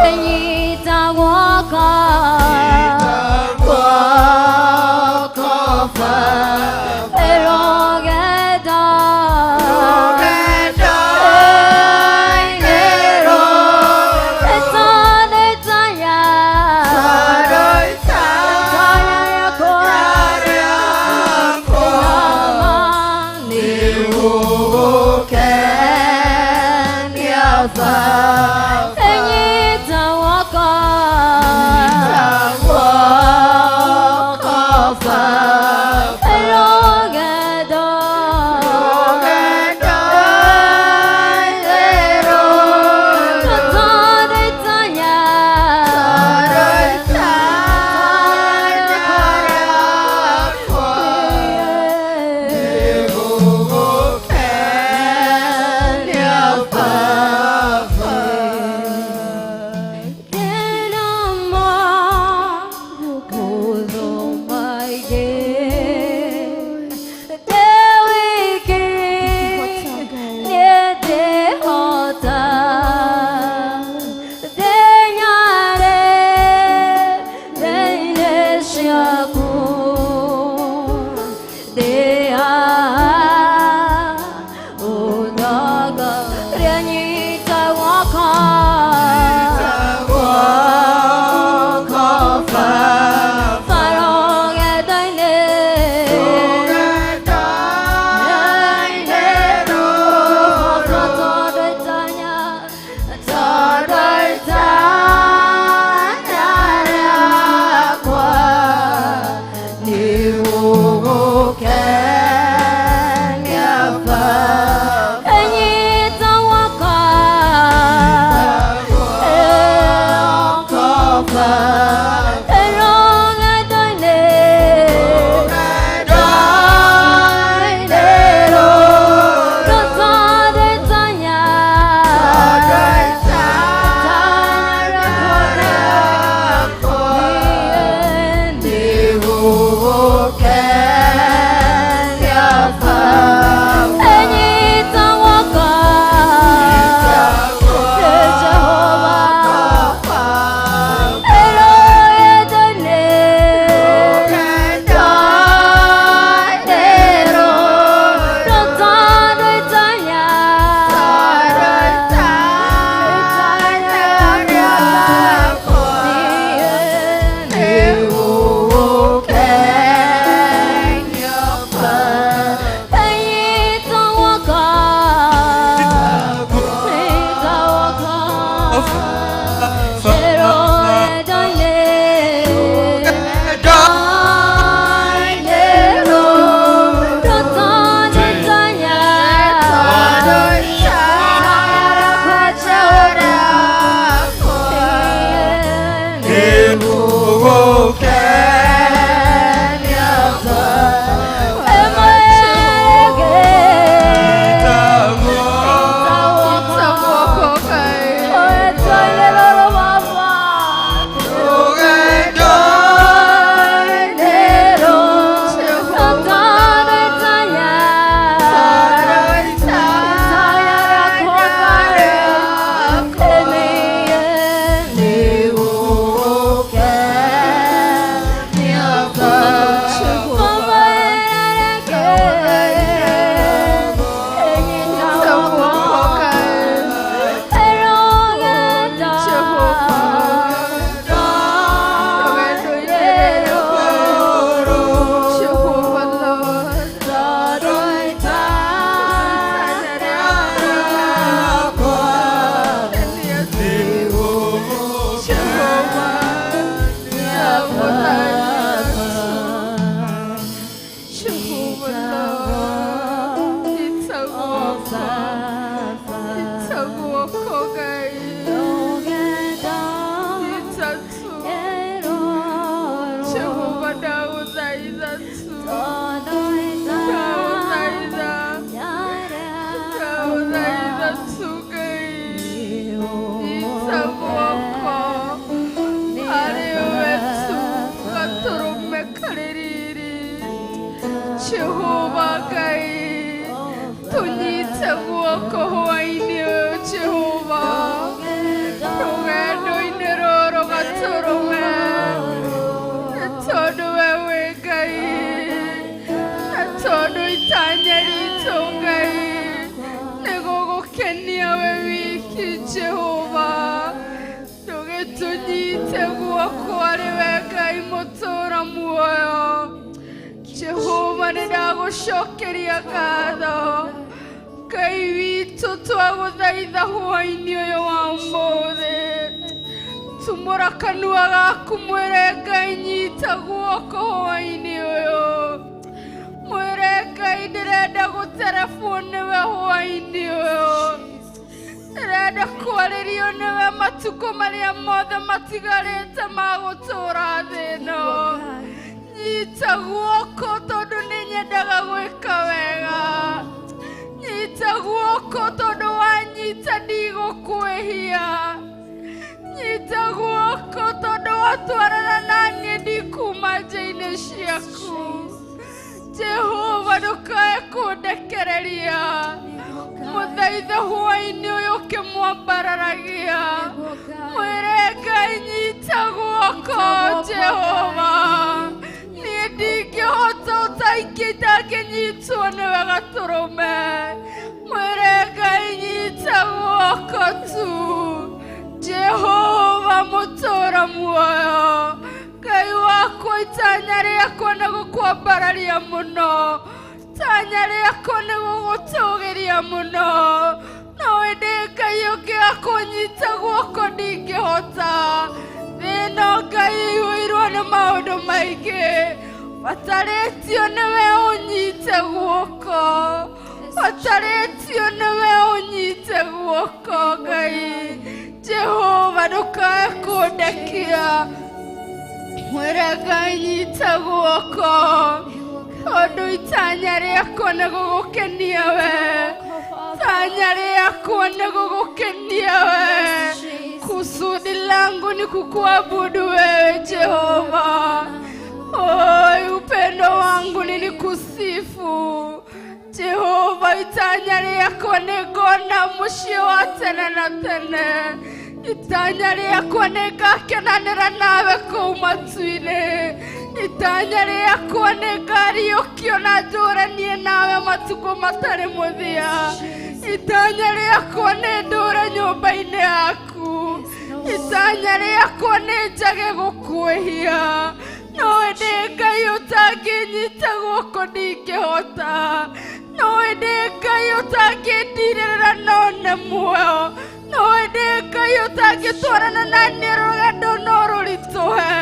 Speaker 2: No,
Speaker 6: No ĩndĩ Ngai ũtangĩtwarana na niĩ rũgendo no rũritũhe.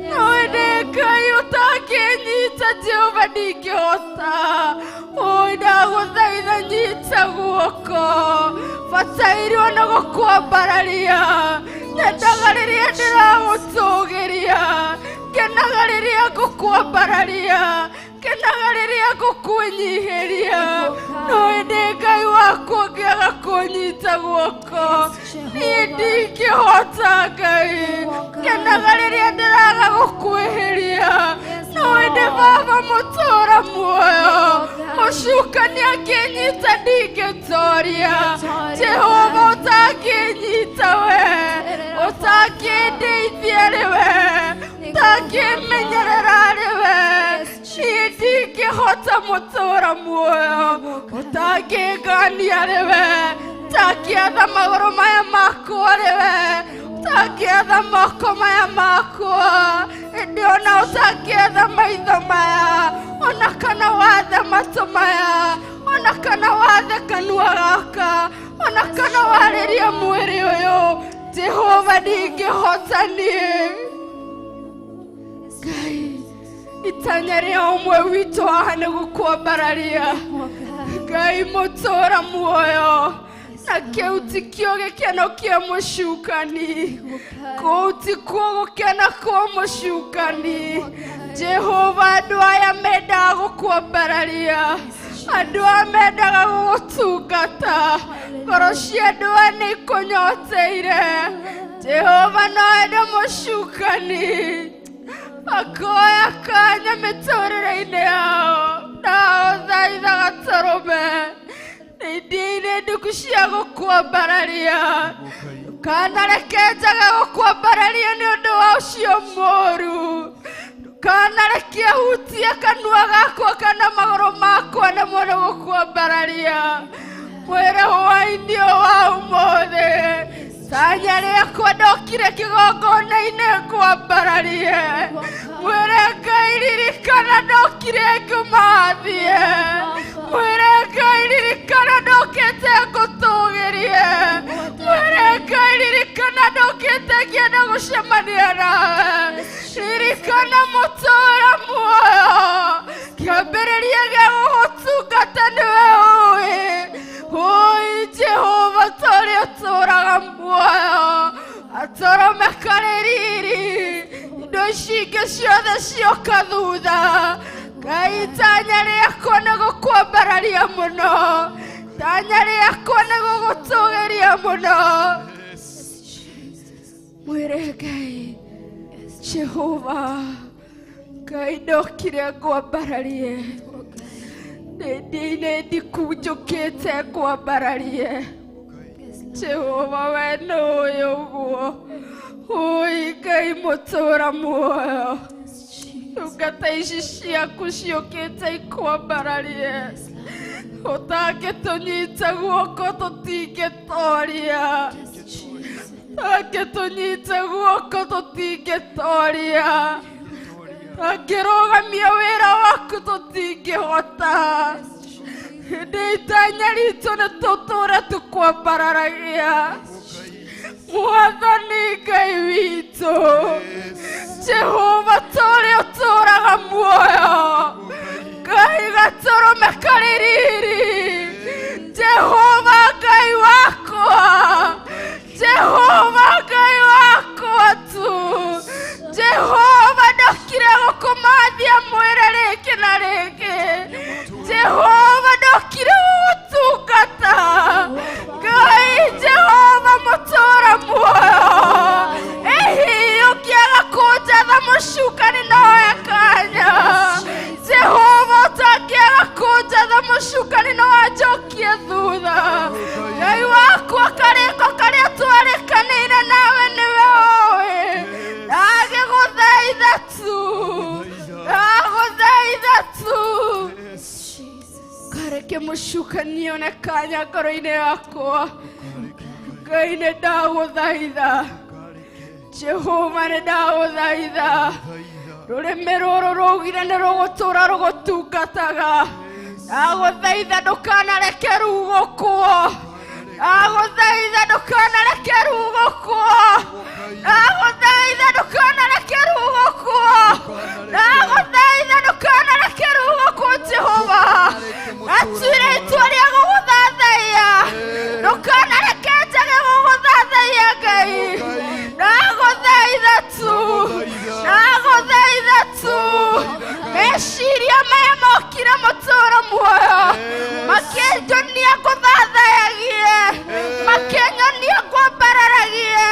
Speaker 6: No ĩndĩ Ngai ũtangĩnyita Jehova ndingĩhota. Oi ndagũthaitha nyita guoko. Batairwo nĩ gũkwambararia. Nyendaga rĩrĩa ndĩragũtũgĩria. Ngenaga rĩrĩa ngũkwambararia. Ngenaga rĩrĩa ngũkwĩnyihĩria. No ĩndĩ Ngai wakwa ũngĩaga kũnyita guoko, niĩ ndingĩhota Ngai. Ngenaga rĩrĩa ndĩraga gũkwĩhĩria. No ĩndĩ Baba mũtũũra muoyo, mũcukani angĩnyita ndingĩtoria. Jehova ũtangĩnyita we, ũtangĩndeithia rĩ we, ũtangĩmenyerera rĩ we, niĩ ndingĩhota mũtũũra muoyo. Ũtangĩngania rĩ we, ũtangĩatha magũrũ maya makwa rĩ we, ũtangĩatha moko maya makwa, ĩndĩ ona ũtangĩatha maitho maya, ona kana wathe matũ maya, ona kana wathe kanua gaka, ona kana warĩrie mwĩrĩ ũyũ, Jehova ndingĩhota niĩ. Ngai, itanya rĩa ũmwe witũ haha nĩ gũkwambararia. Ngai mũtũũra muoyo, na kĩu tikĩo gĩkeno kĩa mũcukani. Kũu tikuo gũkena kwa mũcukani. Jehova, andũ aya mendaga gũkwambararia, andũ aya mendaga gũgũtungata, ngoro cia andũ aya nĩ ikũnyoteire. Jehova, no ende mũcukani akoya kanya mĩtũrĩre-inĩ yao. Ndagũthaitha gatũrũme, nĩndĩire nduku cia gũkwambararia. Ndũkanareke njage gũkwambararia nĩ ũndũ wa ũcio mũũru. Ndũkanareke hutie kanua gakwa kana magũrũ makwa nemwo nĩ gũkwambararia. Mwĩre hwaĩ-inĩ ũyũ wa ũmũthĩ, tanya rĩakwa ndokire kĩgongona-inĩ ngwambararie. Mwĩre Ngai ririkana ndokire ngũmathie. Mwĩre Ngai ririkana ndokĩte ngũtũgĩrie. Mwĩre Ngai ririkana ndokĩte ngĩenda gũcemania nawe. Ririkana mũtũũra muoyo, kĩambĩrĩria gĩa gũgũtungata nĩwe ũĩ. Oi Jehova, torĩa ũtũũraga muoyo, atũrũme karĩ riri, indo ici ingĩ ciothe cioka thutha. Ngai, itanya rĩakwa nĩ gũkwambararia mũno, itanya rĩakwa nĩ gũgũtũgĩria mũno. Mwĩre Ngai, Jehova, Ngai ndokire ngwambararie, ndĩ-inĩ ndiku njũkĩte ngwambararie. Jehova, we nĩũĩ ũguo. Oi Ngai mũtũũra muoyo, ndungata ici ciaku ciũkĩte ikwambararie. Ũtangĩtũnyita guoko tũtingĩtoria. Ũtangĩtũnyita guoko tũtingĩtoria. Ũtangĩrũgamia wĩra waku tũtingĩhota. Hĩndĩ itanya ritũ nĩ tũtũũre tũkwambararagia. Mwathani Ngai witũ, Jehova torĩa ũtũũraga muoyo, Ngai gatũrũme karĩ riri, Jehova Ngai wakwa, Jehova Ngai wakwa tu, Jehova ndokire gũkũmathia mwĩre rĩngĩ na rĩngĩ, Jehova ndokire gũgũtungata. Ngai Jehova mũtũũra muoyo, ĩhi ũngĩaga kũnjatha mũcukani noe kanya. Jehova ũtangĩaga kũnjatha mũcukani no anjokie thutha. Ngai wakwa, karĩko karĩa twarĩkanĩire nawe nĩwe ũĩ. Ndagĩgũthaitha tu, ndagũthaitha tu, kareke mũcukani one kanya ngoro-inĩ yakwa. Ngai nĩ ndagũthaitha, Jehova nĩ ndagũthaitha, rũrĩmĩ rũrũ rũugire nĩ rũgũtũũra rũgũtungataga. Ndagũthaitha ndũkanareke rugũkwo, Ndagũthaitha ndũkanareke rugũkwo. Ndagũthaitha ndũkanareke rugũkwo. Ndagũthaitha ndũkanareke rugũkwo Jehova. Ngatuire itua rĩa gũgũthathaiya. Ndũkanareke njage gũgũthathaiya Ngai. Ndagũthaitha tu. Ndagũthaitha tu. Meciria maya mokire mũtũũro muoyo. Makĩnjonia ngũthathayagie. Makĩnyonia ngwambararagie.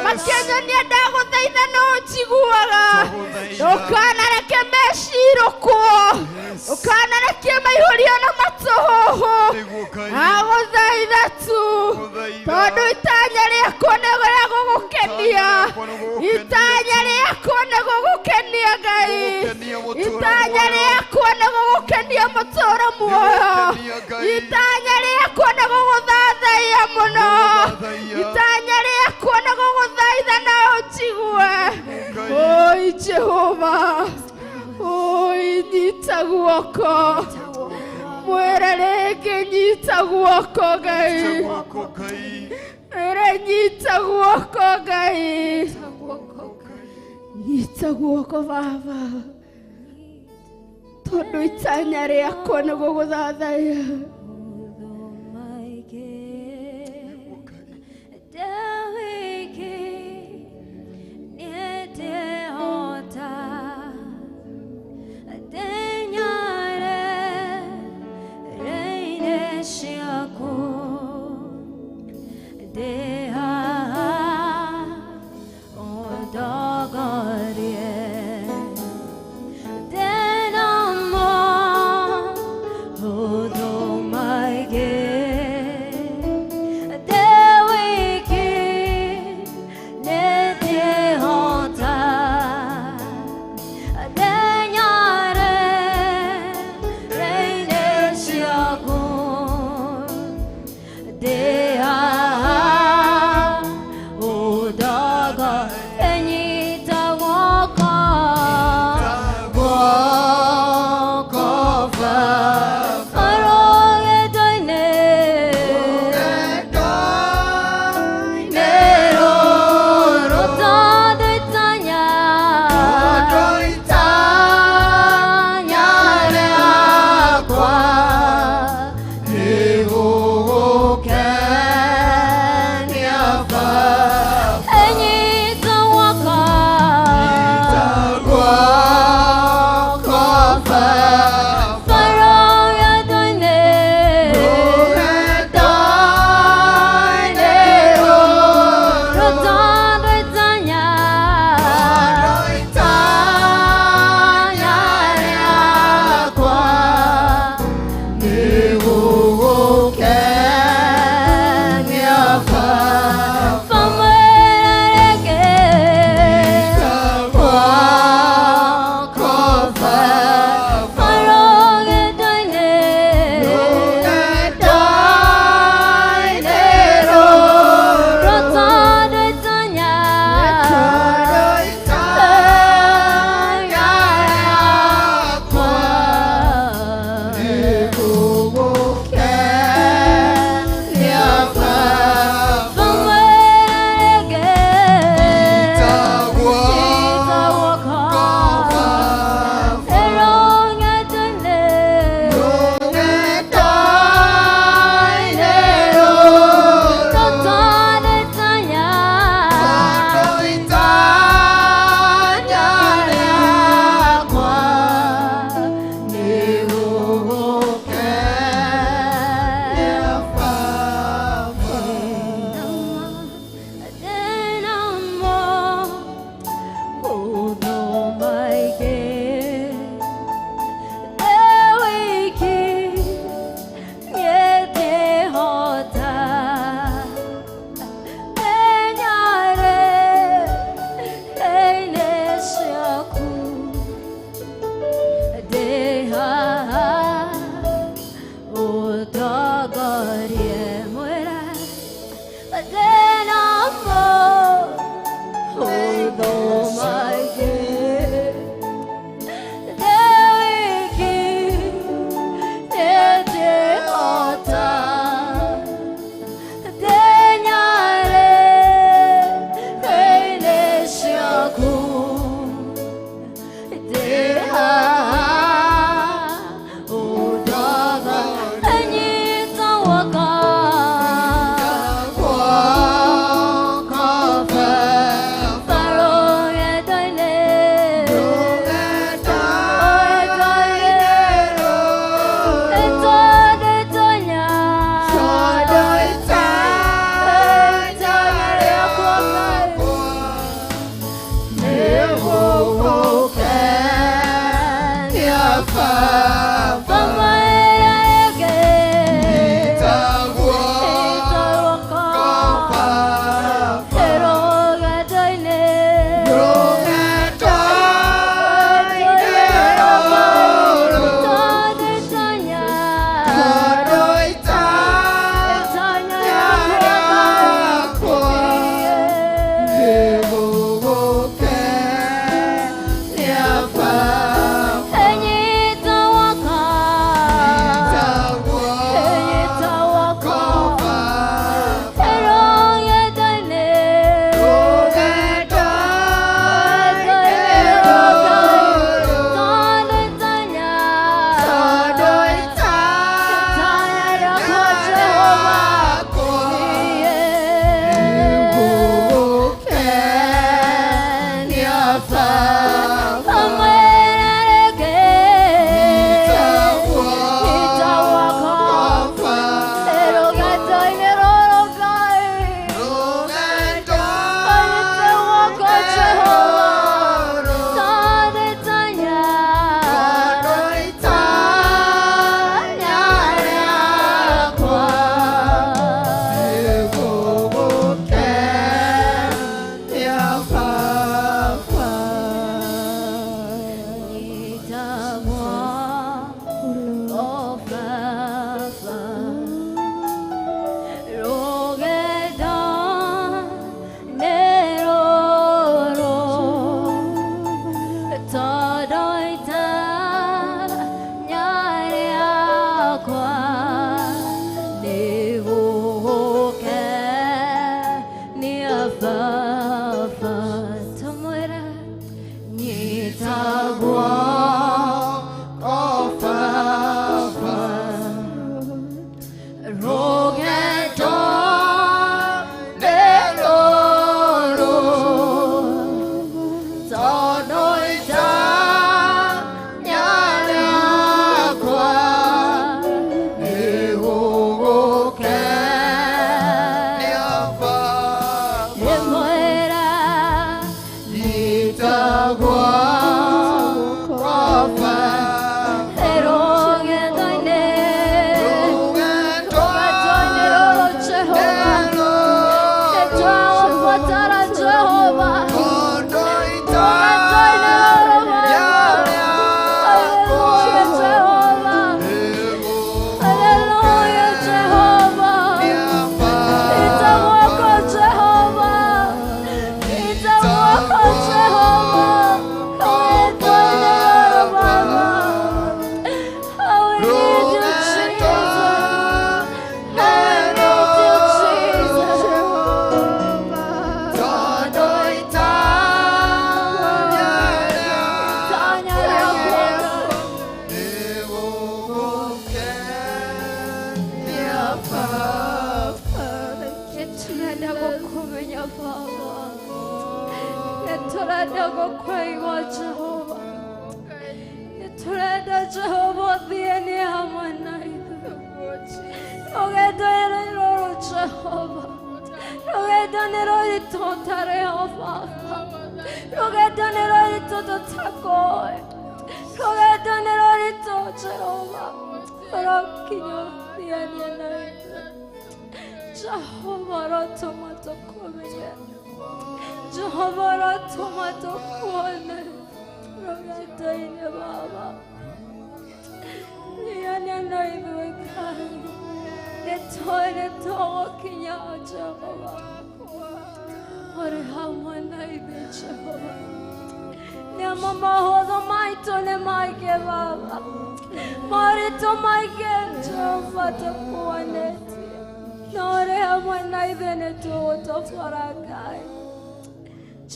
Speaker 6: Makĩnyonia ndagũthaitha nĩ ũnjiguaga. Ndũkanareke mecirũkwo. Ndũkanareke maihũrio na matũhũhũ. Ndagũthaitha tu. Tondũ itanya rĩakwa nĩ rĩa gũgũkenia. Itanya rĩakwa nĩ gũgũkenia Ngai. Itanya rĩakwa nĩ gũgũkenia mũtũũro muoyo. Itanya rĩakwa nĩ gũgũthathaiya mũno. Itanya rĩakwa nĩ gũgũthaitha na ũnjigue. Oi Jehova. Oi nyita guoko. Mwĩre rĩngĩ nyita guoko Ngai. Mwĩre nyita guoko Ngai. Nyita guoko Baba. Tondũ itanya rĩakwa nĩ gũgũthathaiya.
Speaker 2: Enyita woko.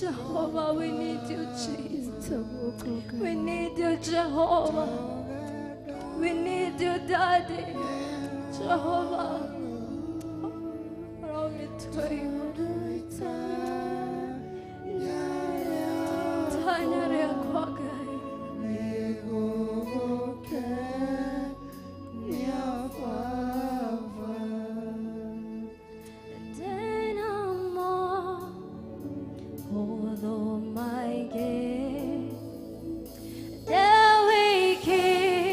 Speaker 6: Jehovah, we need you, Jesus. We need you, Jehovah. We need you, Daddy. Jehovah. There we keep.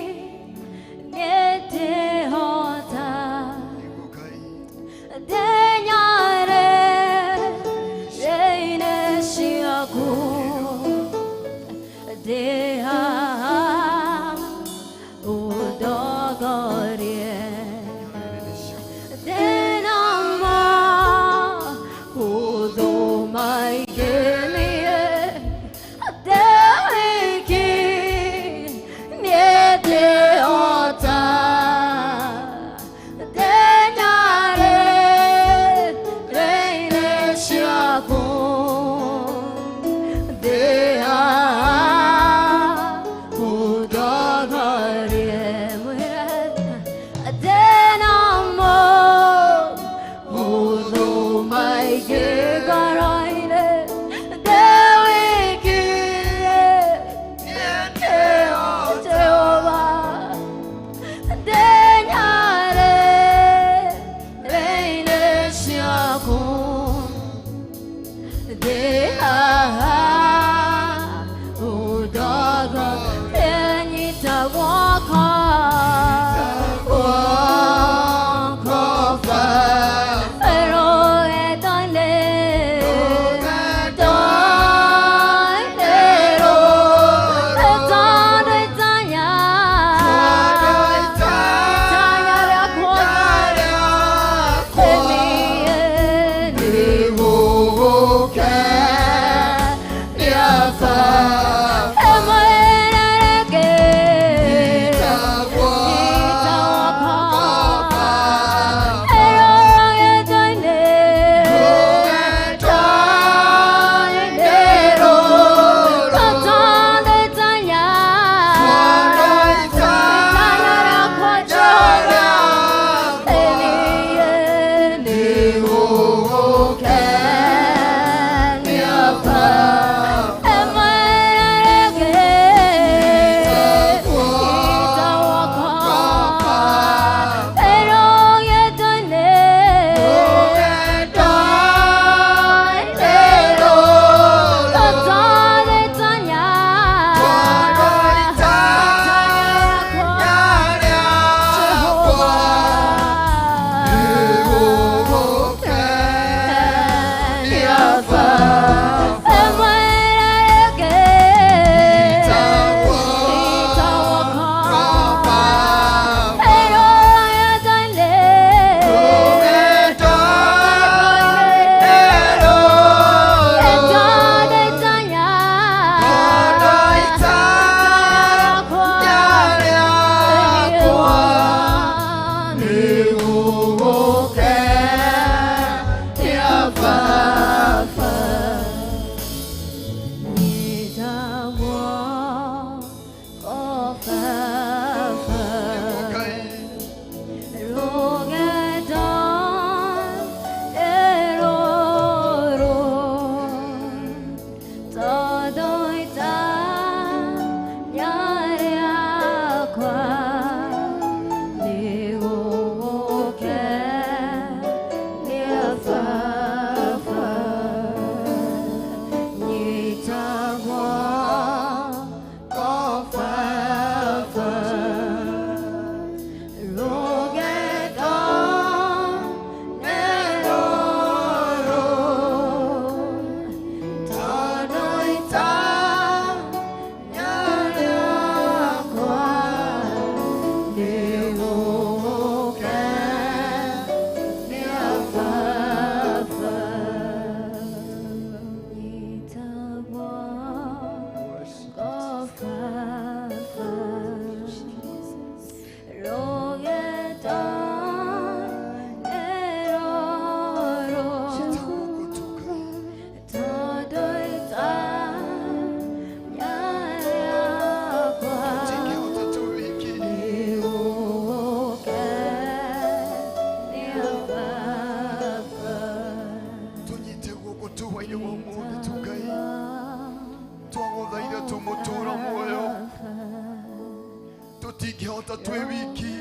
Speaker 7: Tutingihota twĩ wiki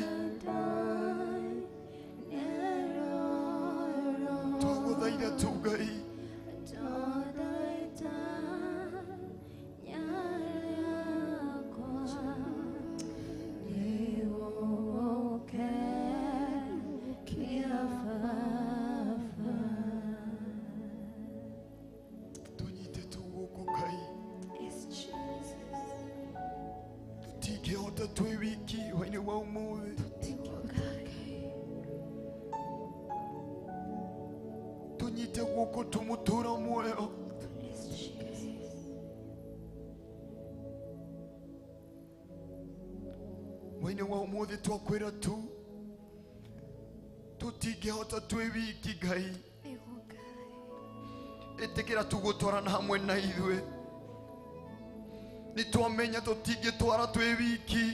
Speaker 7: twagũthaitha tu Ngai tũnyite tu gũkũ Ngai.
Speaker 2: Yes, Jesus.
Speaker 7: Tũtingĩhota twĩ wiki hwainĩ wa ũmũthĩ. Tũnyite guoko tũmũtũra muoyo. Hwainĩ wa ũmũthĩ twakwĩra tu tũtingĩhota twĩ wiki Ngai. Ĩtĩkĩra tu gũtwarana hamwe na ithuĩ. Nĩ twamenya tũtingĩtwara twĩ wiki,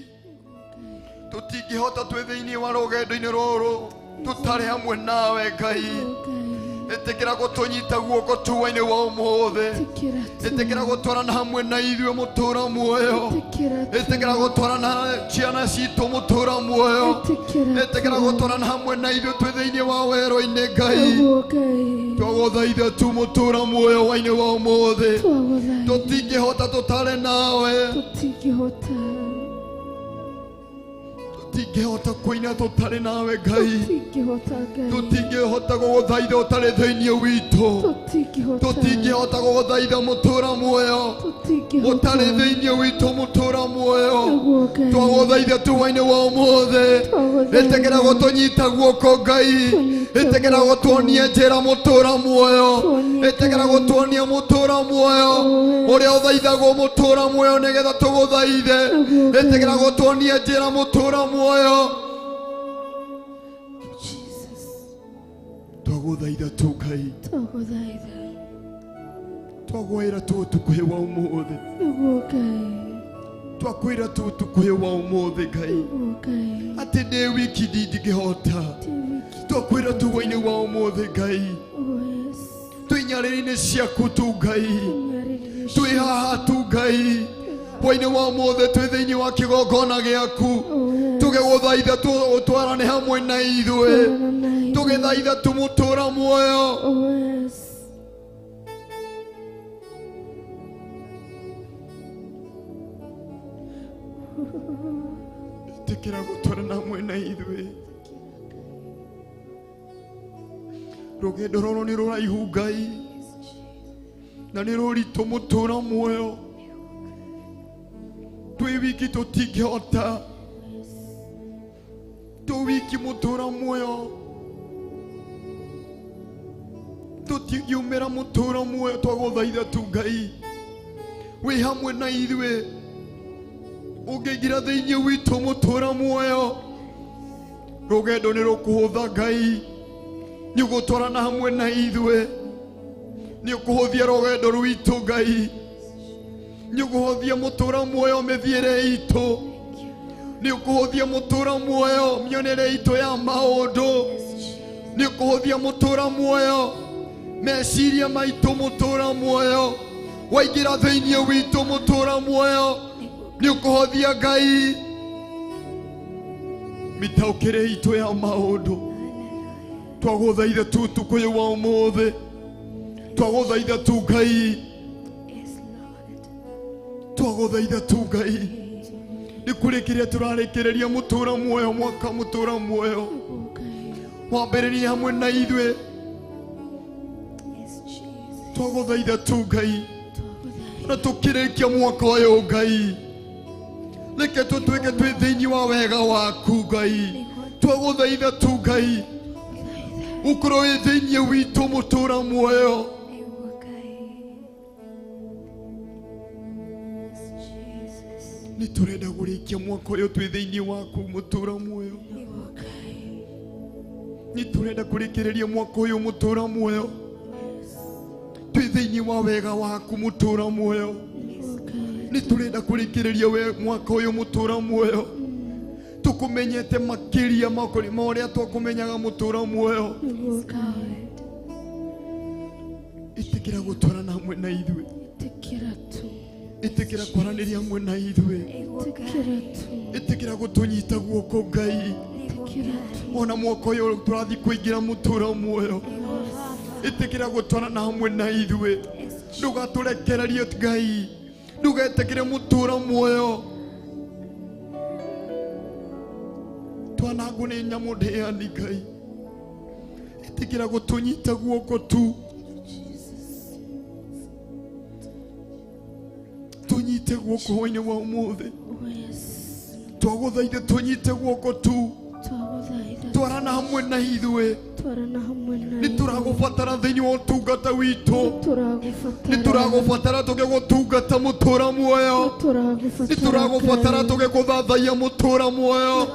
Speaker 7: tũtingĩhota twĩ thĩinĩ wa rũgendo-inĩ rũrũ tũtarĩ hamwe nawe Ngai. Ĩtĩkĩra gũtũnyita guoko tu hwainĩ wa ũmũthĩ. Ĩtĩkĩra gũtwarana hamwe na ithuĩ mũtũra muoyo. Ĩtĩkĩra gũtwarana ciana citũ mũtũra muoyo. Ĩtĩkĩra gũtwarana hamwe na ithuĩ twĩ thĩinĩ wa werũ-inĩ Ngai. Twagũthaitha tu mũtũra muoyo hwainĩ wa ũmũthĩ. Tũtingĩhota tũtarĩ nawe. Tũtingĩhota kũina tũtarĩ nawe Ngai. Tũtingĩhota gũgũthaitha ũtarĩ thĩinĩ witũ. Tũtingĩhota gũgũthaitha mũtũra muoyo ũtarĩ thĩinĩ witũ mũtũra muoyo. Twagũthaitha tu hwainĩ wa ũmũthĩ. Ĩtĩkĩra gũtũnyita guoko Ngai. Ĩtĩkĩra gũtuonia njĩra mũtũra muoyo. Ĩtĩkĩra gũtuonia mũtũra muoyo ũrĩa ũthaithagwo mũtũra muoyo nĩgetha tũgũthaithe. Ĩtĩkĩra gũtuonia njĩra mũtũra muoyo. Twagũthaitha tu Ngai. Twagwĩra tu ũtukũ wa ũmũthĩ. Twakwĩra tu ũtukũ wa ũmũthĩ Ngai atĩ ndĩ wiki ndingĩhota. Twakwĩra tu hwainĩ wa ũmũthĩ Ngai. Twĩ nyarĩrĩ-inĩ ciaku tu Ngai. Twĩ haha tu Ngai. Hwainĩ wa ũmũthĩ twĩ thĩinĩ wa kĩgongona gĩaku. Tũgĩgũthaitha ũtwarane hamwe na ithuĩ. Tũgĩthaitha tu mũtũra muoyo. Ĩtĩkĩra gũtwarana hamwe na ithuĩ. Rũgendo rũrũ nĩ rũraihu Ngai na nĩ rũritũ mũtũra muoyo. Twĩ wiki tũtingĩhota. Twĩ wiki mũtũra muoyo tũtingiumĩra mũtũra muoyo. Twagũthaitha tu Ngai wĩ hamwe na ithuĩ. Ũngĩingĩra thĩinĩ witũ mũtũra muoyo rũgendo nĩ rũkũhũtha Ngai. Nĩ ũgũtwarana hamwe na ithuĩ. Nĩ ũkũhũthia rũgendo rwitũ Ngai. Nĩ ũkũhũthia mũtũra muoyo mĩthiĩre itũ. Nĩ ũkũhũthia mũtũra muoyo mĩonere itũ ya maũndũ. Nĩ ũkũhũthia mũtũra muoyo meciria maitũ mũtũra muoyo. Waingĩra thĩinĩ witũ mũtũra muoyo. Nĩ ũkũhũthia Ngai mĩtaũkĩre itũ ya maũndũ. Twagũthaitha tu ũtukũ ũyũ wa ũmũthĩ. Twagũthaitha tu Ngai. Twagũthaitha tu Ngai. Nĩ kũrĩkĩrĩria tũrarĩkĩrĩria mũtũra muoyo mwaka mũtũra muoyo. Wambĩrĩrie hamwe na ithuĩ. Twagũthaitha tu Ngai na tũkĩrĩkia mwaka ũyũ Ngai. Reke tũtuĩke twĩ thĩinĩ wa wega waku Ngai. Twagũthaitha tu Ngai ũkorwo wĩ thĩinĩ witũ mũtũra muoyo. Nĩ tũrenda kũrĩkia mwaka ũyũ twĩ thĩinĩ waku mũtũra muoyo. Nĩ tũrenda kũrĩkĩrĩria mwaka ũyũ mũtũra muoyo twĩ thĩinĩ wa wega waku mũtũra muoyo. Nĩ tũrenda kũrĩkĩrĩria mwaka ũyũ mũtũra muoyo tũkũmenyete makĩria ma ũrĩa twakũmenyaga mũtũra muoyo. Ĩtĩkĩra gũtwarana hamwe na ithuĩ. Ĩtĩkĩra kwaranĩria hamwe na ithuĩ. Ĩtĩkĩra gũtũnyita guoko Ngai. Ona mwaka ũyũ tũrathiĩ kũingĩra mũtũra muoyo. Ĩtĩkĩra gũtwarana hamwe na ithuĩ. Ndũgatũrekererie Ngai. Ndũgetĩkĩre mũtũra muoyo twanangwo nĩ nyamũ ndĩani Ngai. Ĩtĩkĩra gũtũnyita guoko tu. Tũnyite guoko hwainĩ wa ũmũthĩ. Twagũthaitha tũnyite guoko tu.
Speaker 2: Twagũthaitha.
Speaker 7: Twarana hamwe na ithuĩ.
Speaker 2: Twarana hamwe na
Speaker 7: Nĩ tũragũbatara thĩinĩ wa ũtungata witũ.
Speaker 2: Tũragũbatara.
Speaker 7: Nĩ tũragũbatara tũgĩgũtungata mũtũra muoyo. Nĩ tũragũbatara tũgĩgũthathaiya mũtũra muoyo.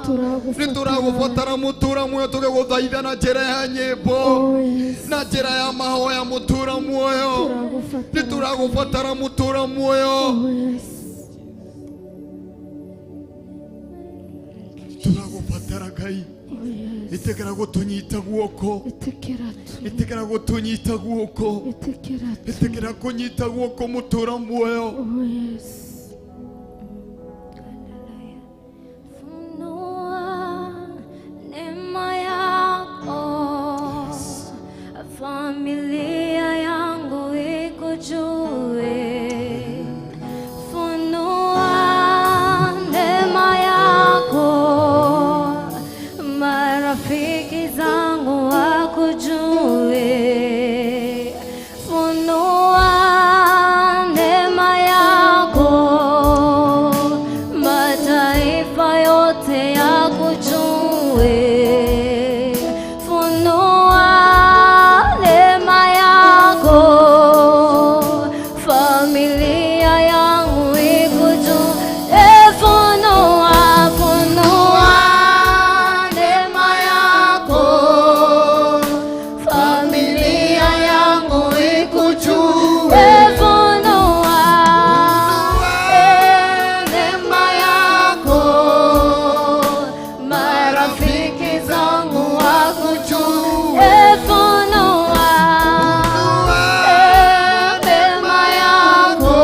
Speaker 7: Nĩ tũragũbatara mũtũra muoyo tũgĩgũthaitha na njĩra ya nyĩmbo, na njĩra ya mahoya mũtũra muoyo. Nĩ tũragũbatara mũtũra muoyo. Tũragũbatara Ngai. Ĩtĩkĩra gũtũnyita guoko. Ĩtĩkĩra gũtũnyita guoko. Ĩtĩkĩra kũnyita guoko mũtũra muoyo.
Speaker 2: Funua neema yako, familia yangu ikujue. Funua neema yako, marafiki zangu wakujue. Funua neema yako, mataifa yote yakujue. Funua neema yako, familia yangu ikujue. Funua, funua neema yako, familia yangu ikujue. Funua neema yako, marafiki zangu wakujue. Funua neema yako,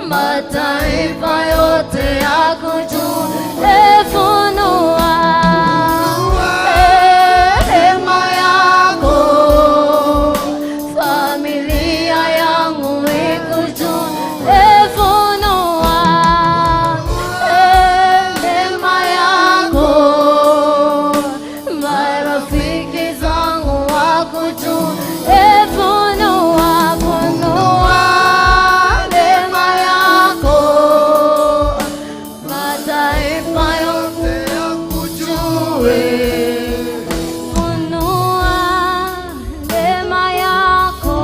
Speaker 2: mataifa yote yakujue. Funua neema yako, familia yangu ikujue. Funua neema yako, marafiki zangu wakujue. Funua, funua neema yako, mataifa yote yakujue. Funua neema yako,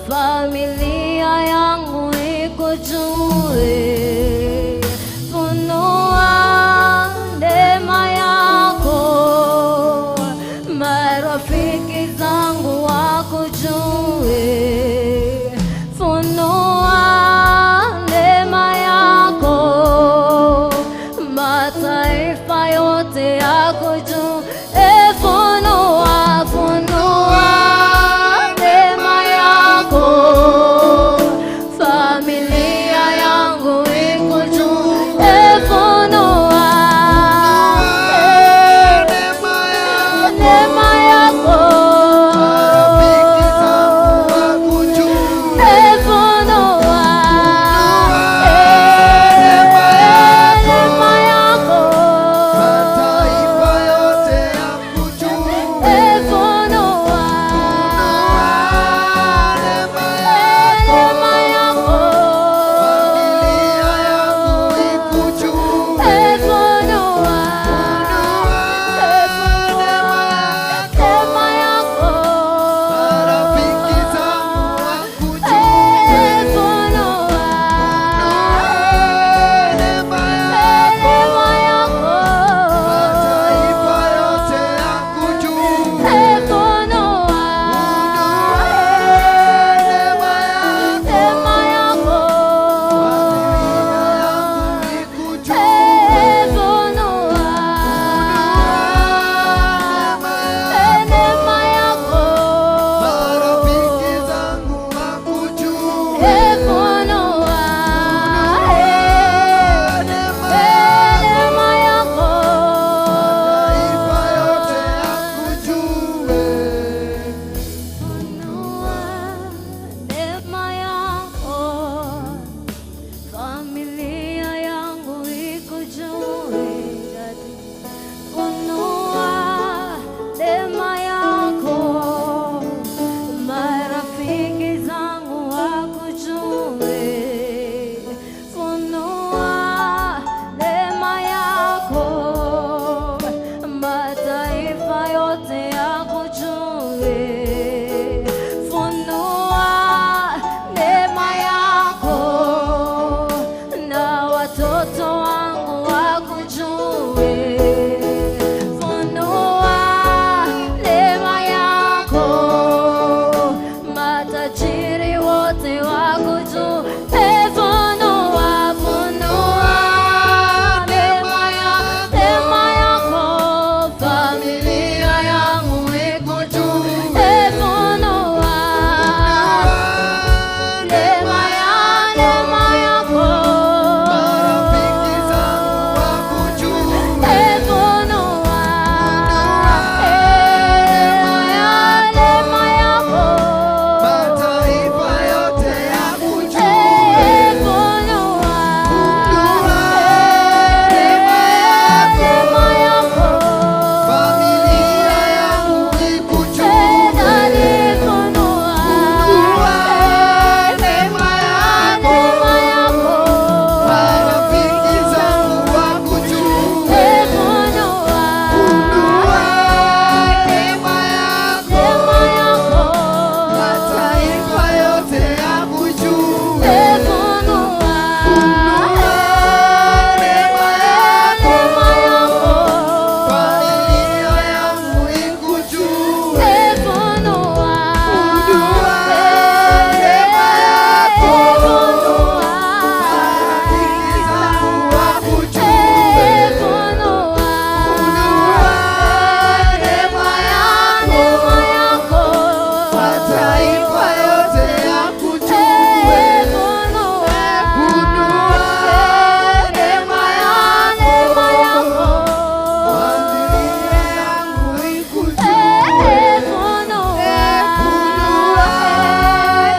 Speaker 2: familia yangu ikujue. Funua neema yako, marafiki zangu wakujue. Funua neema yako, mataifa yote yakujue. Funua, funua neema yako, familia yangu yote wakujue. Funua, funua neema yako, familia yangu ikujue. Funua neema yako,
Speaker 4: Marafiki zangu wakujue.
Speaker 2: funua neema yako,
Speaker 4: Mataifa yote yakujue.
Speaker 2: funua
Speaker 4: Neema yako,
Speaker 2: neema yako,
Speaker 4: familia yangu ikujue.
Speaker 2: funua
Speaker 4: Neema yako,
Speaker 2: neema yako,
Speaker 4: marafiki zangu wakujue.
Speaker 2: funua
Speaker 4: Neema yako,
Speaker 2: neema yako,
Speaker 4: mataifa yote yakujue.
Speaker 2: funua
Speaker 4: Neema yako,
Speaker 2: neema yako,
Speaker 4: familia yangu ikujue.
Speaker 2: funua
Speaker 4: Neema yako,
Speaker 2: funua
Speaker 4: marafiki zangu wakujue.
Speaker 2: funua
Speaker 4: Neema yako,
Speaker 2: neema yako,
Speaker 4: mataifa yote yakujue.
Speaker 2: funua
Speaker 4: Neema yako,
Speaker 2: neema yako,
Speaker 4: familia yangu ikujue.
Speaker 2: funua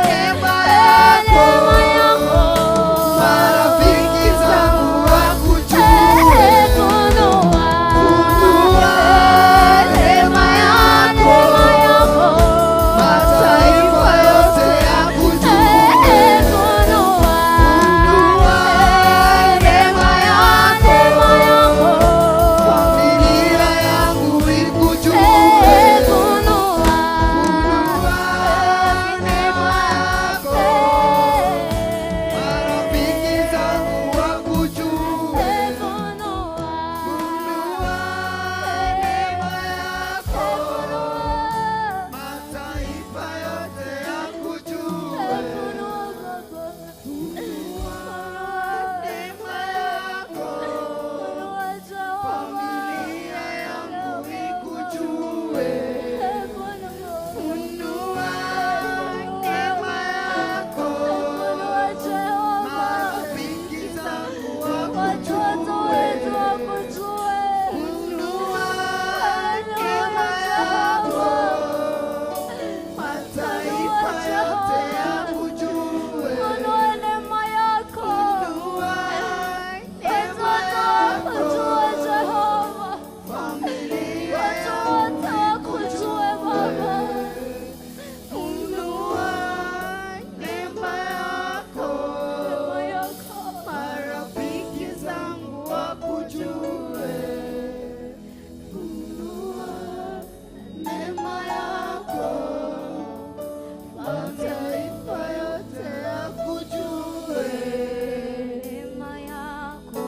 Speaker 4: Neema yako,
Speaker 2: neema yako,
Speaker 4: marafiki zangu wakujue.
Speaker 2: funua
Speaker 4: Neema yako,
Speaker 2: neema yako,
Speaker 4: mataifa yote yakujue.
Speaker 2: funua
Speaker 4: Neema yako,
Speaker 2: neema yako,
Speaker 4: familia yangu ikujue.
Speaker 2: funua
Speaker 4: Neema yako, marafiki zangu wakujue. Neema yako, mataifa yote yakujue. Neema yako, familia yangu ikujue. Funua neema yako, marafiki zangu wakujue. Funua neema yako, mataifa yote yakujue. Funua neema yako, familia yangu ikujue. Funua neema yako, marafiki zangu wakujue. Funua neema yako, mataifa yote yakujue.
Speaker 2: Neema yako,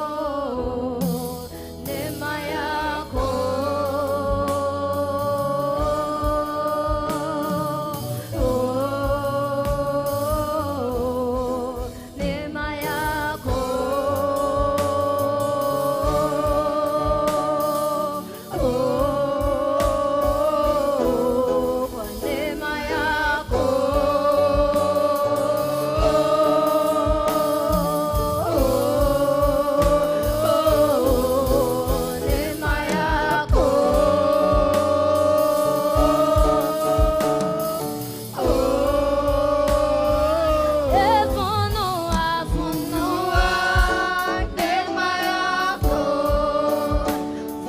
Speaker 2: oh, neema yako, oh, neema yako, oh, kwa neema yako, oh, neema yako, funua, funua
Speaker 6: Neema yako,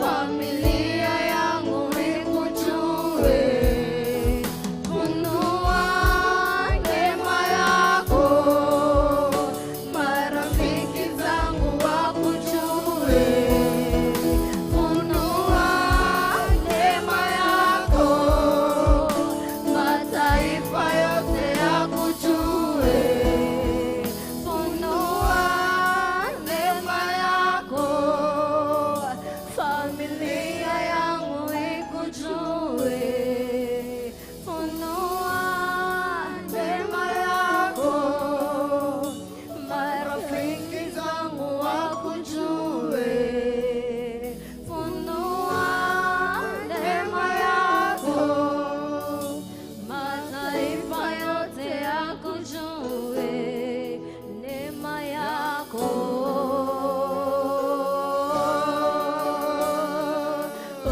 Speaker 6: familia yangu ikujue. Funua neema yako, marafiki zangu wakujue. Funua neema yako, mataifa yote yakujue. Funua neema yako, familia
Speaker 2: yakujue. Funua neema yako, marafiki zangu wakujue. Funua neema yako, mataifa yote yakujue, neema yako. Oh,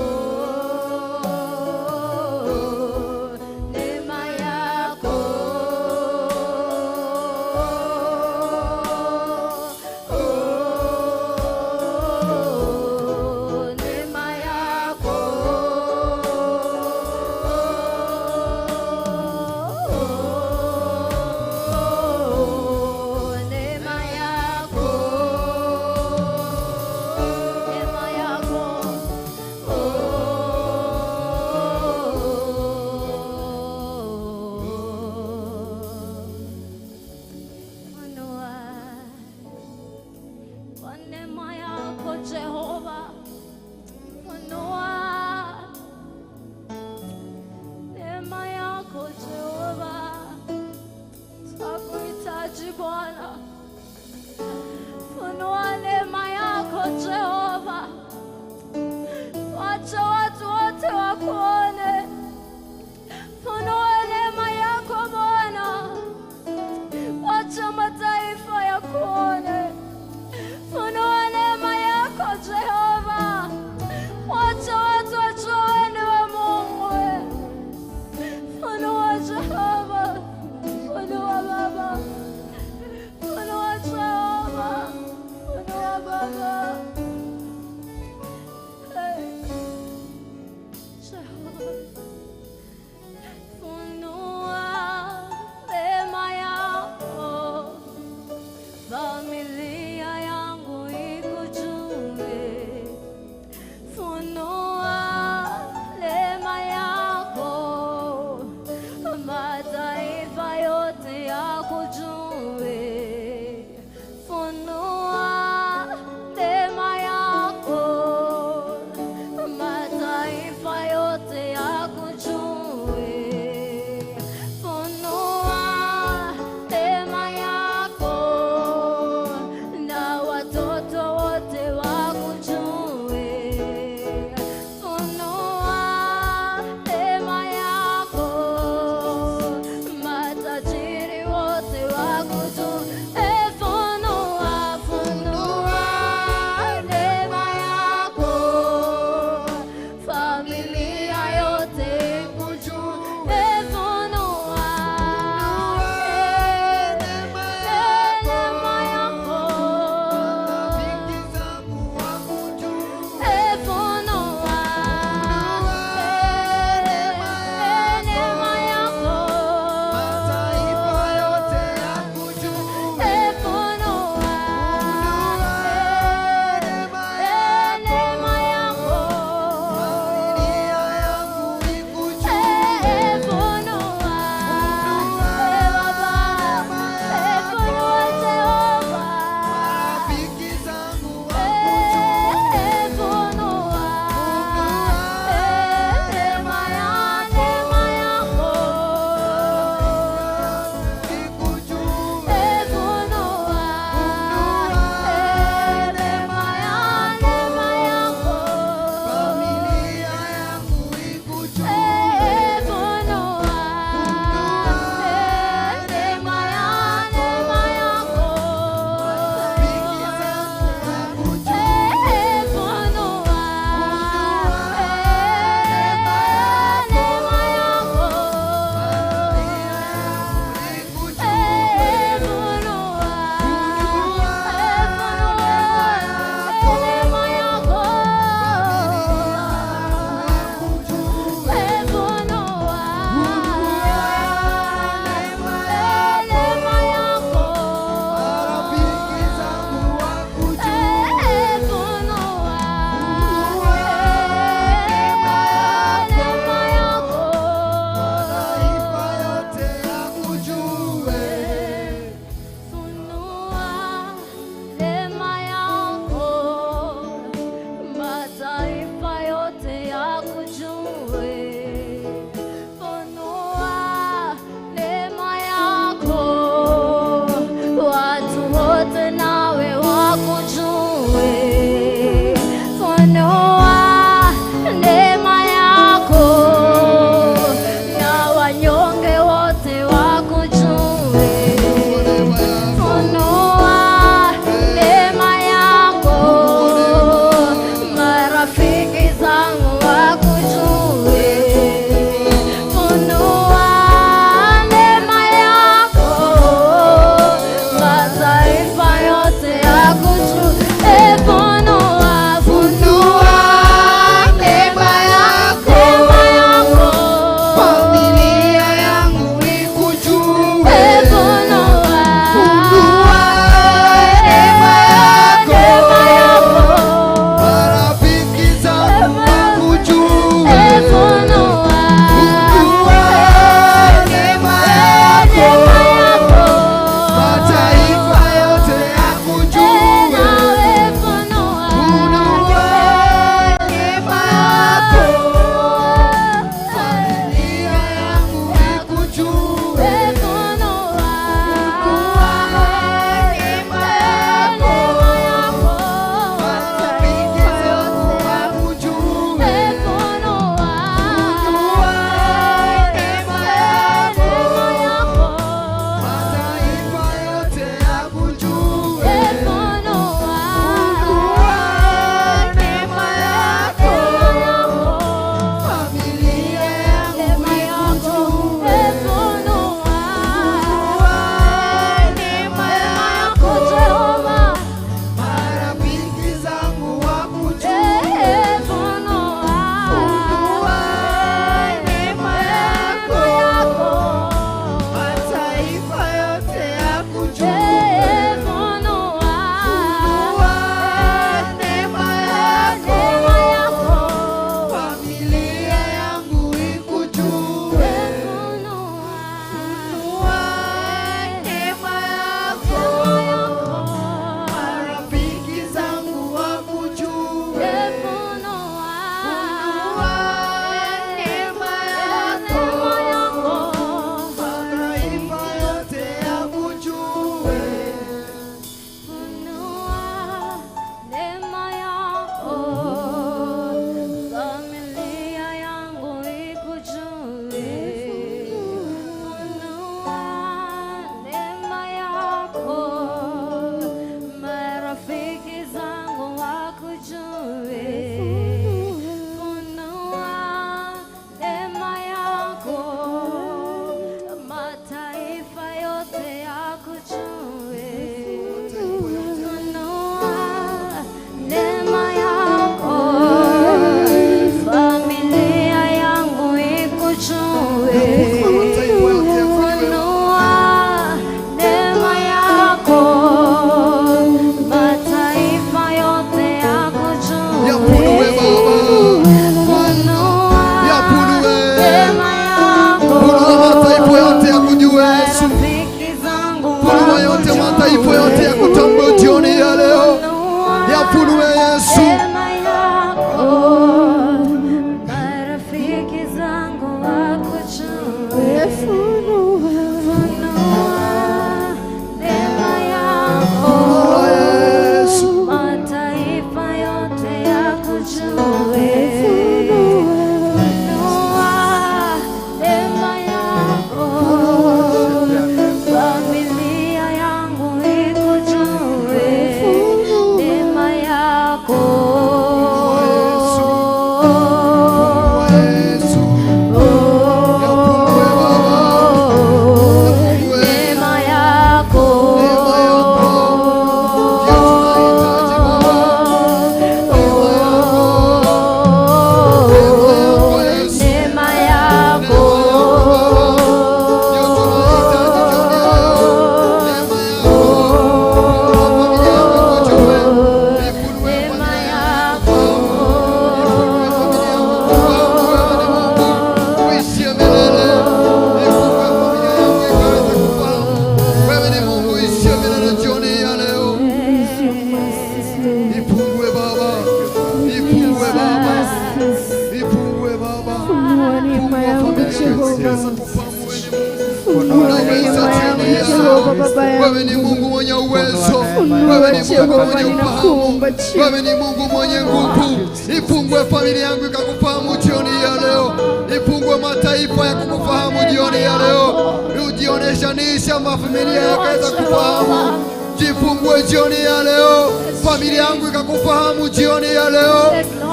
Speaker 6: Jehova Baba
Speaker 7: Wewe ni
Speaker 6: yangu.
Speaker 7: Mungu mwenye uwezo,
Speaker 6: Funua
Speaker 7: wewe ni Mungu
Speaker 6: Jehova,
Speaker 7: mwenye ufahamu,
Speaker 6: ninakuomba Jehova.
Speaker 7: wewe ni Mungu mwenye nguvu. Ifungue familia yangu ikakufahamu jioni ya leo, ifungue mataifa ya kukufahamu jioni ya leo, ujioneshanisha mafamilia yakaweza kufahamu. Jifungue jioni ya leo, familia yangu ikakufahamu jioni ya leo.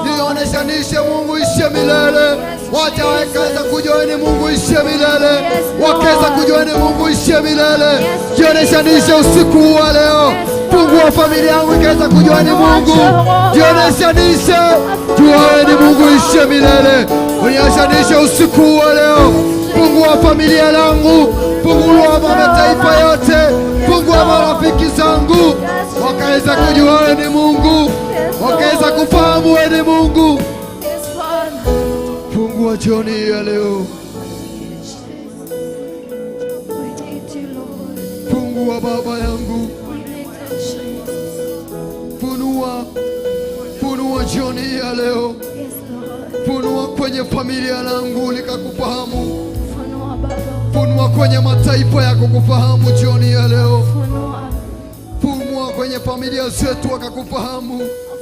Speaker 7: Jioneshanishe Mungu ishe milele, wacha wakaweza kujua ni Mungu ishe milele, wakaweza kujua ni Mungu ishe milele. Jioneshanishe usiku huu wa leo, fungua familia yangu ikaweza kujua ni Mungu. Jioneshanishe jua wewe ni Mungu ishe milele. Onyeshanishe usiku huu wa leo, fungua familia langu, fungua mataifa yote, fungua marafiki zangu, wakaweza kujua wewe ni Mungu, wakaweza kufahamu wewe ni Mungu.
Speaker 6: Yes, Lord.
Speaker 7: Fungua jioni hii ya leo,
Speaker 6: We need you, Lord.
Speaker 7: fungua baba yangu,
Speaker 6: We need you, Jesus.
Speaker 7: funua, funua jioni hii ya leo,
Speaker 6: Yes, Lord.
Speaker 7: funua kwenye familia langu likakufahamu,
Speaker 6: Funua Baba.
Speaker 7: funua kwenye mataifa ya kukufahamu jioni ya leo,
Speaker 6: Funua.
Speaker 7: funua kwenye familia zetu wakakufahamu,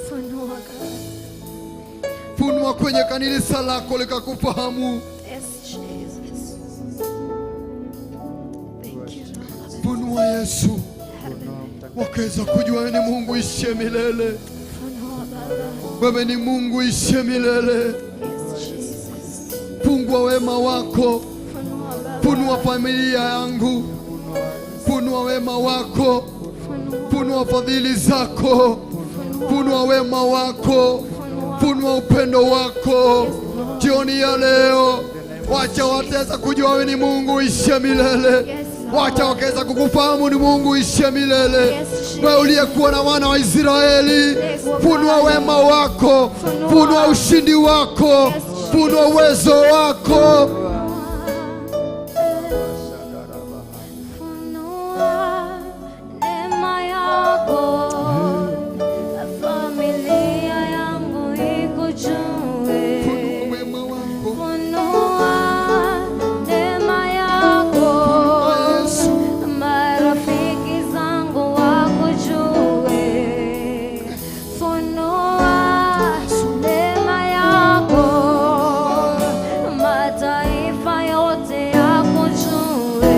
Speaker 6: Funua God.
Speaker 7: funua kwenye kanisa lako likakufahamu.
Speaker 6: Yes, Jesus. Thank you, Lord.
Speaker 7: Funua Yesu, wakaweza kujua wewe ni Mungu ishe milele,
Speaker 6: Funua Baba.
Speaker 7: wewe ni Mungu ishe milele.
Speaker 6: Yes, Jesus.
Speaker 7: Fungua wema wako,
Speaker 6: Funua Baba.
Speaker 7: funua familia yangu, funua wema wako,
Speaker 6: Funua.
Speaker 7: funua fadhili zako, funua wema wako, funua upendo wako jioni ya leo. Wacha wataweza kujua wewe ni Mungu ishe milele, wacha wakaweza kukufahamu ni Mungu ishe milele. Wewe uliyekuwa na wana wa Israeli, funua wema wako, funua ushindi wako, funua uwezo wako.
Speaker 2: Funua neema yako, familia yangu ikujue.
Speaker 7: Funua wema wako,
Speaker 2: Funua neema yako,
Speaker 7: funua Yesu.
Speaker 2: marafiki zangu wakujue. Funua neema yako, mataifa yote yakujue.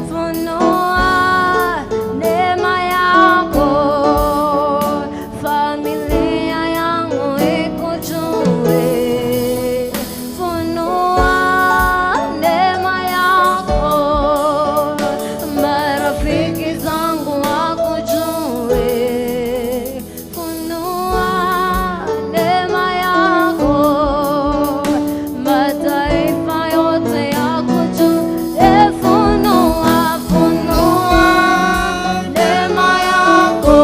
Speaker 2: Funua neema yako, familia yangu ikujue. Funua neema yako, marafiki zangu wakujue. Funua neema yako, mataifa yote yakujue. Funua, funua neema yako,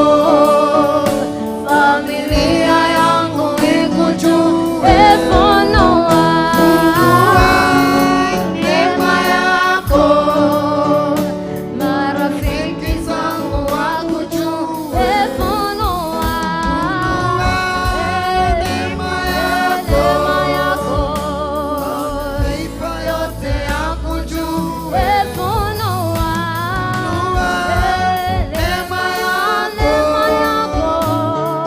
Speaker 2: familia yangu ikujue. Funua neema yako, marafiki zangu wakujue. Funua neema yako,
Speaker 4: Mataifa yote yakujue.
Speaker 2: funua
Speaker 4: Neema
Speaker 2: neema yako,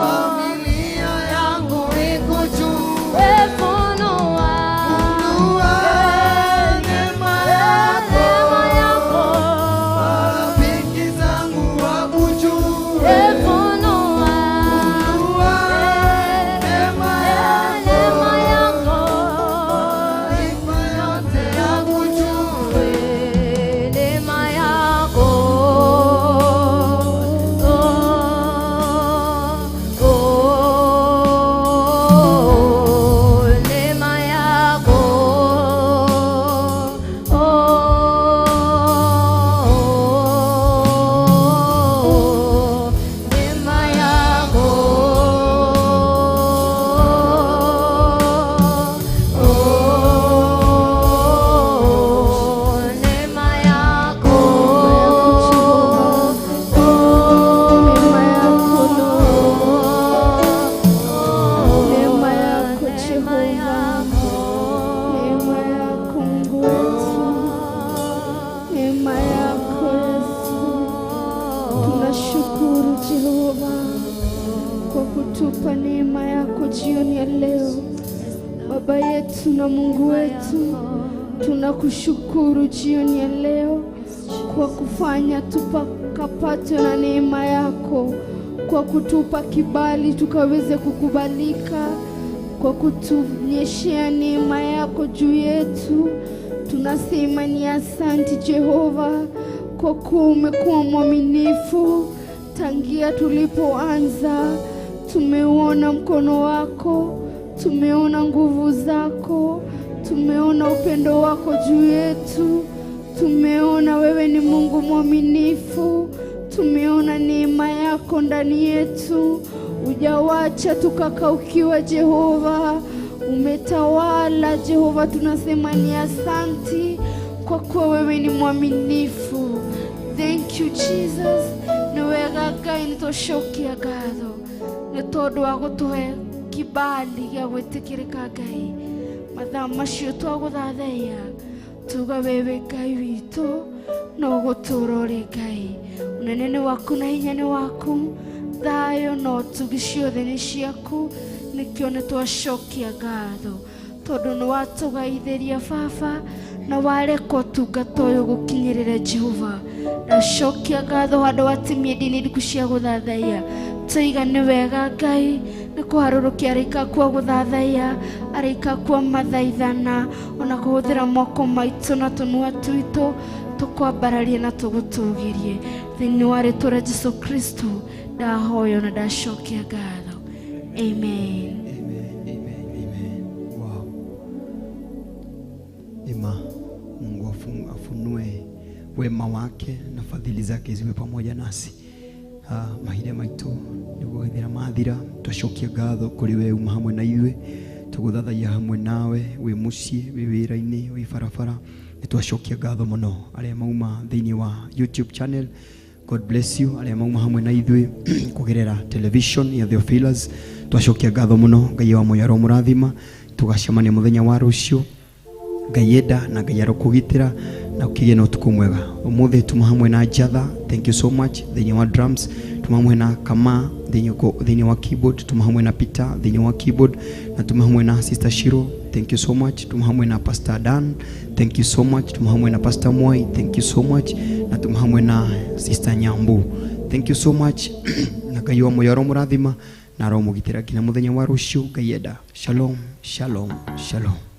Speaker 4: Familia yangu ikujue.
Speaker 2: funua
Speaker 4: Funua neema yako.
Speaker 2: neema yako.
Speaker 4: Marafiki zangu wakujue.
Speaker 2: Funua
Speaker 4: Funua neema yako.
Speaker 2: neema yako,
Speaker 4: Mataifa yote yakujue.
Speaker 2: neema yako, oh, neema yako, oh, neema yako, oh, neema yako,
Speaker 6: Neema yako Lord. Neema yako Jehova. Neema yako Mungu wetu. Neema yako Jehova kwa kutupa neema yako jioni ya leo. Baba yetu na Mungu wetu, tunakushukuru jioni ya leo kwa kufanya tupakapatwe na neema yako, kwa kutupa kibali tukaweze kukubalika, kwa kutunyeshea neema yako juu yetu. Tunasema ni asante Jehova, kwa kuwa umekuwa mwaminifu tangia tulipoanza. Tumeuona mkono wako, tumeona nguvu zako, tumeona upendo wako juu yetu, tumeona wewe ni Mungu mwaminifu, tumeona neema yako ndani yetu. Hujawacha tukakaukiwa Jehova, umetawala Jehova. Tunasema ni asanti kwa kuwa wewe ni mwaminifu. Thank you Jesus. Nĩ wega Ngai, nĩ tũcokia ngatho nĩ tondũ wa gũtũhe kibali gĩa gwĩtĩkĩrĩka Ngai. Mathaa macio twagũthathaiya tuga wewe Ngai witũ no gũtũũra ũrĩ Ngai. Ũnene nĩ waku na hinya nĩ waku, thayũ na ũtugi ciothe nĩ ciaku. Nĩkĩo nĩ twacokia ngatho tondũ nĩ watũgaithĩria Baba na wareka ũtungata ũyũ gũkinyĩrĩre Jehova. Ndacokia ngatho handũ wa timia ndini ndiku cia gũthathaiya. Tũiga nĩ wega Ngai nĩ kũharũrũkia araika kwa gũthathaiya, araika kwa mathaithana, ona kũhũthĩra moko maitũ na tũnua twitũ tũkwambararie na tũgũtũgĩrie. Thĩinĩ wa rĩtwa rĩa Jesu Kristo ndahoya na ndacokia ngatho. Amen.
Speaker 7: Amen, amen, amen. Wow. Ima Mungu afunue wema wake na fadhili zake ziwe pamoja nasi. Mahinda maitũ nĩguo gũthira mathira, twacokia ngatho kũrĩ we uma hamwe na ithuĩ, tũgũthathaiya hamwe nawe wĩ mũciĩ, wĩ wĩra-inĩ, wĩ barabara. Nĩ twacokia ngatho mũno arĩa mauma thĩinĩ wa YouTube channel. God bless you arĩa mauma hamwe na ithuĩ kũgerera television ya Theophilus. Twacokia ngatho mũno. Ngai wa muoyo aromũrathima. Tũgacemania mũthenya wa rũciũ Ngai enda na Ngai arokũgitĩra na ũkĩgĩe na ũtukũ mwega. Ũmũthĩ tuma hamwe na Jatha, thank you so much, thĩinĩ wa drums, tuma hamwe na Kama thĩinĩ wa keyboard, tuma hamwe na Peter thĩinĩ wa keyboard, na tuma hamwe na Sister Shiro, thank you so much, tuma hamwe na Pastor Dan, thank you so much, tuma hamwe na Pastor Mwai, thank you so much, na tuma hamwe na Sister Nyambu, thank you so much. Na Ngai wa muoyo aromũrathima na aromũgitĩra nginya mũthenya wa rũciũ Ngai enda. Shalom, shalom, shalom.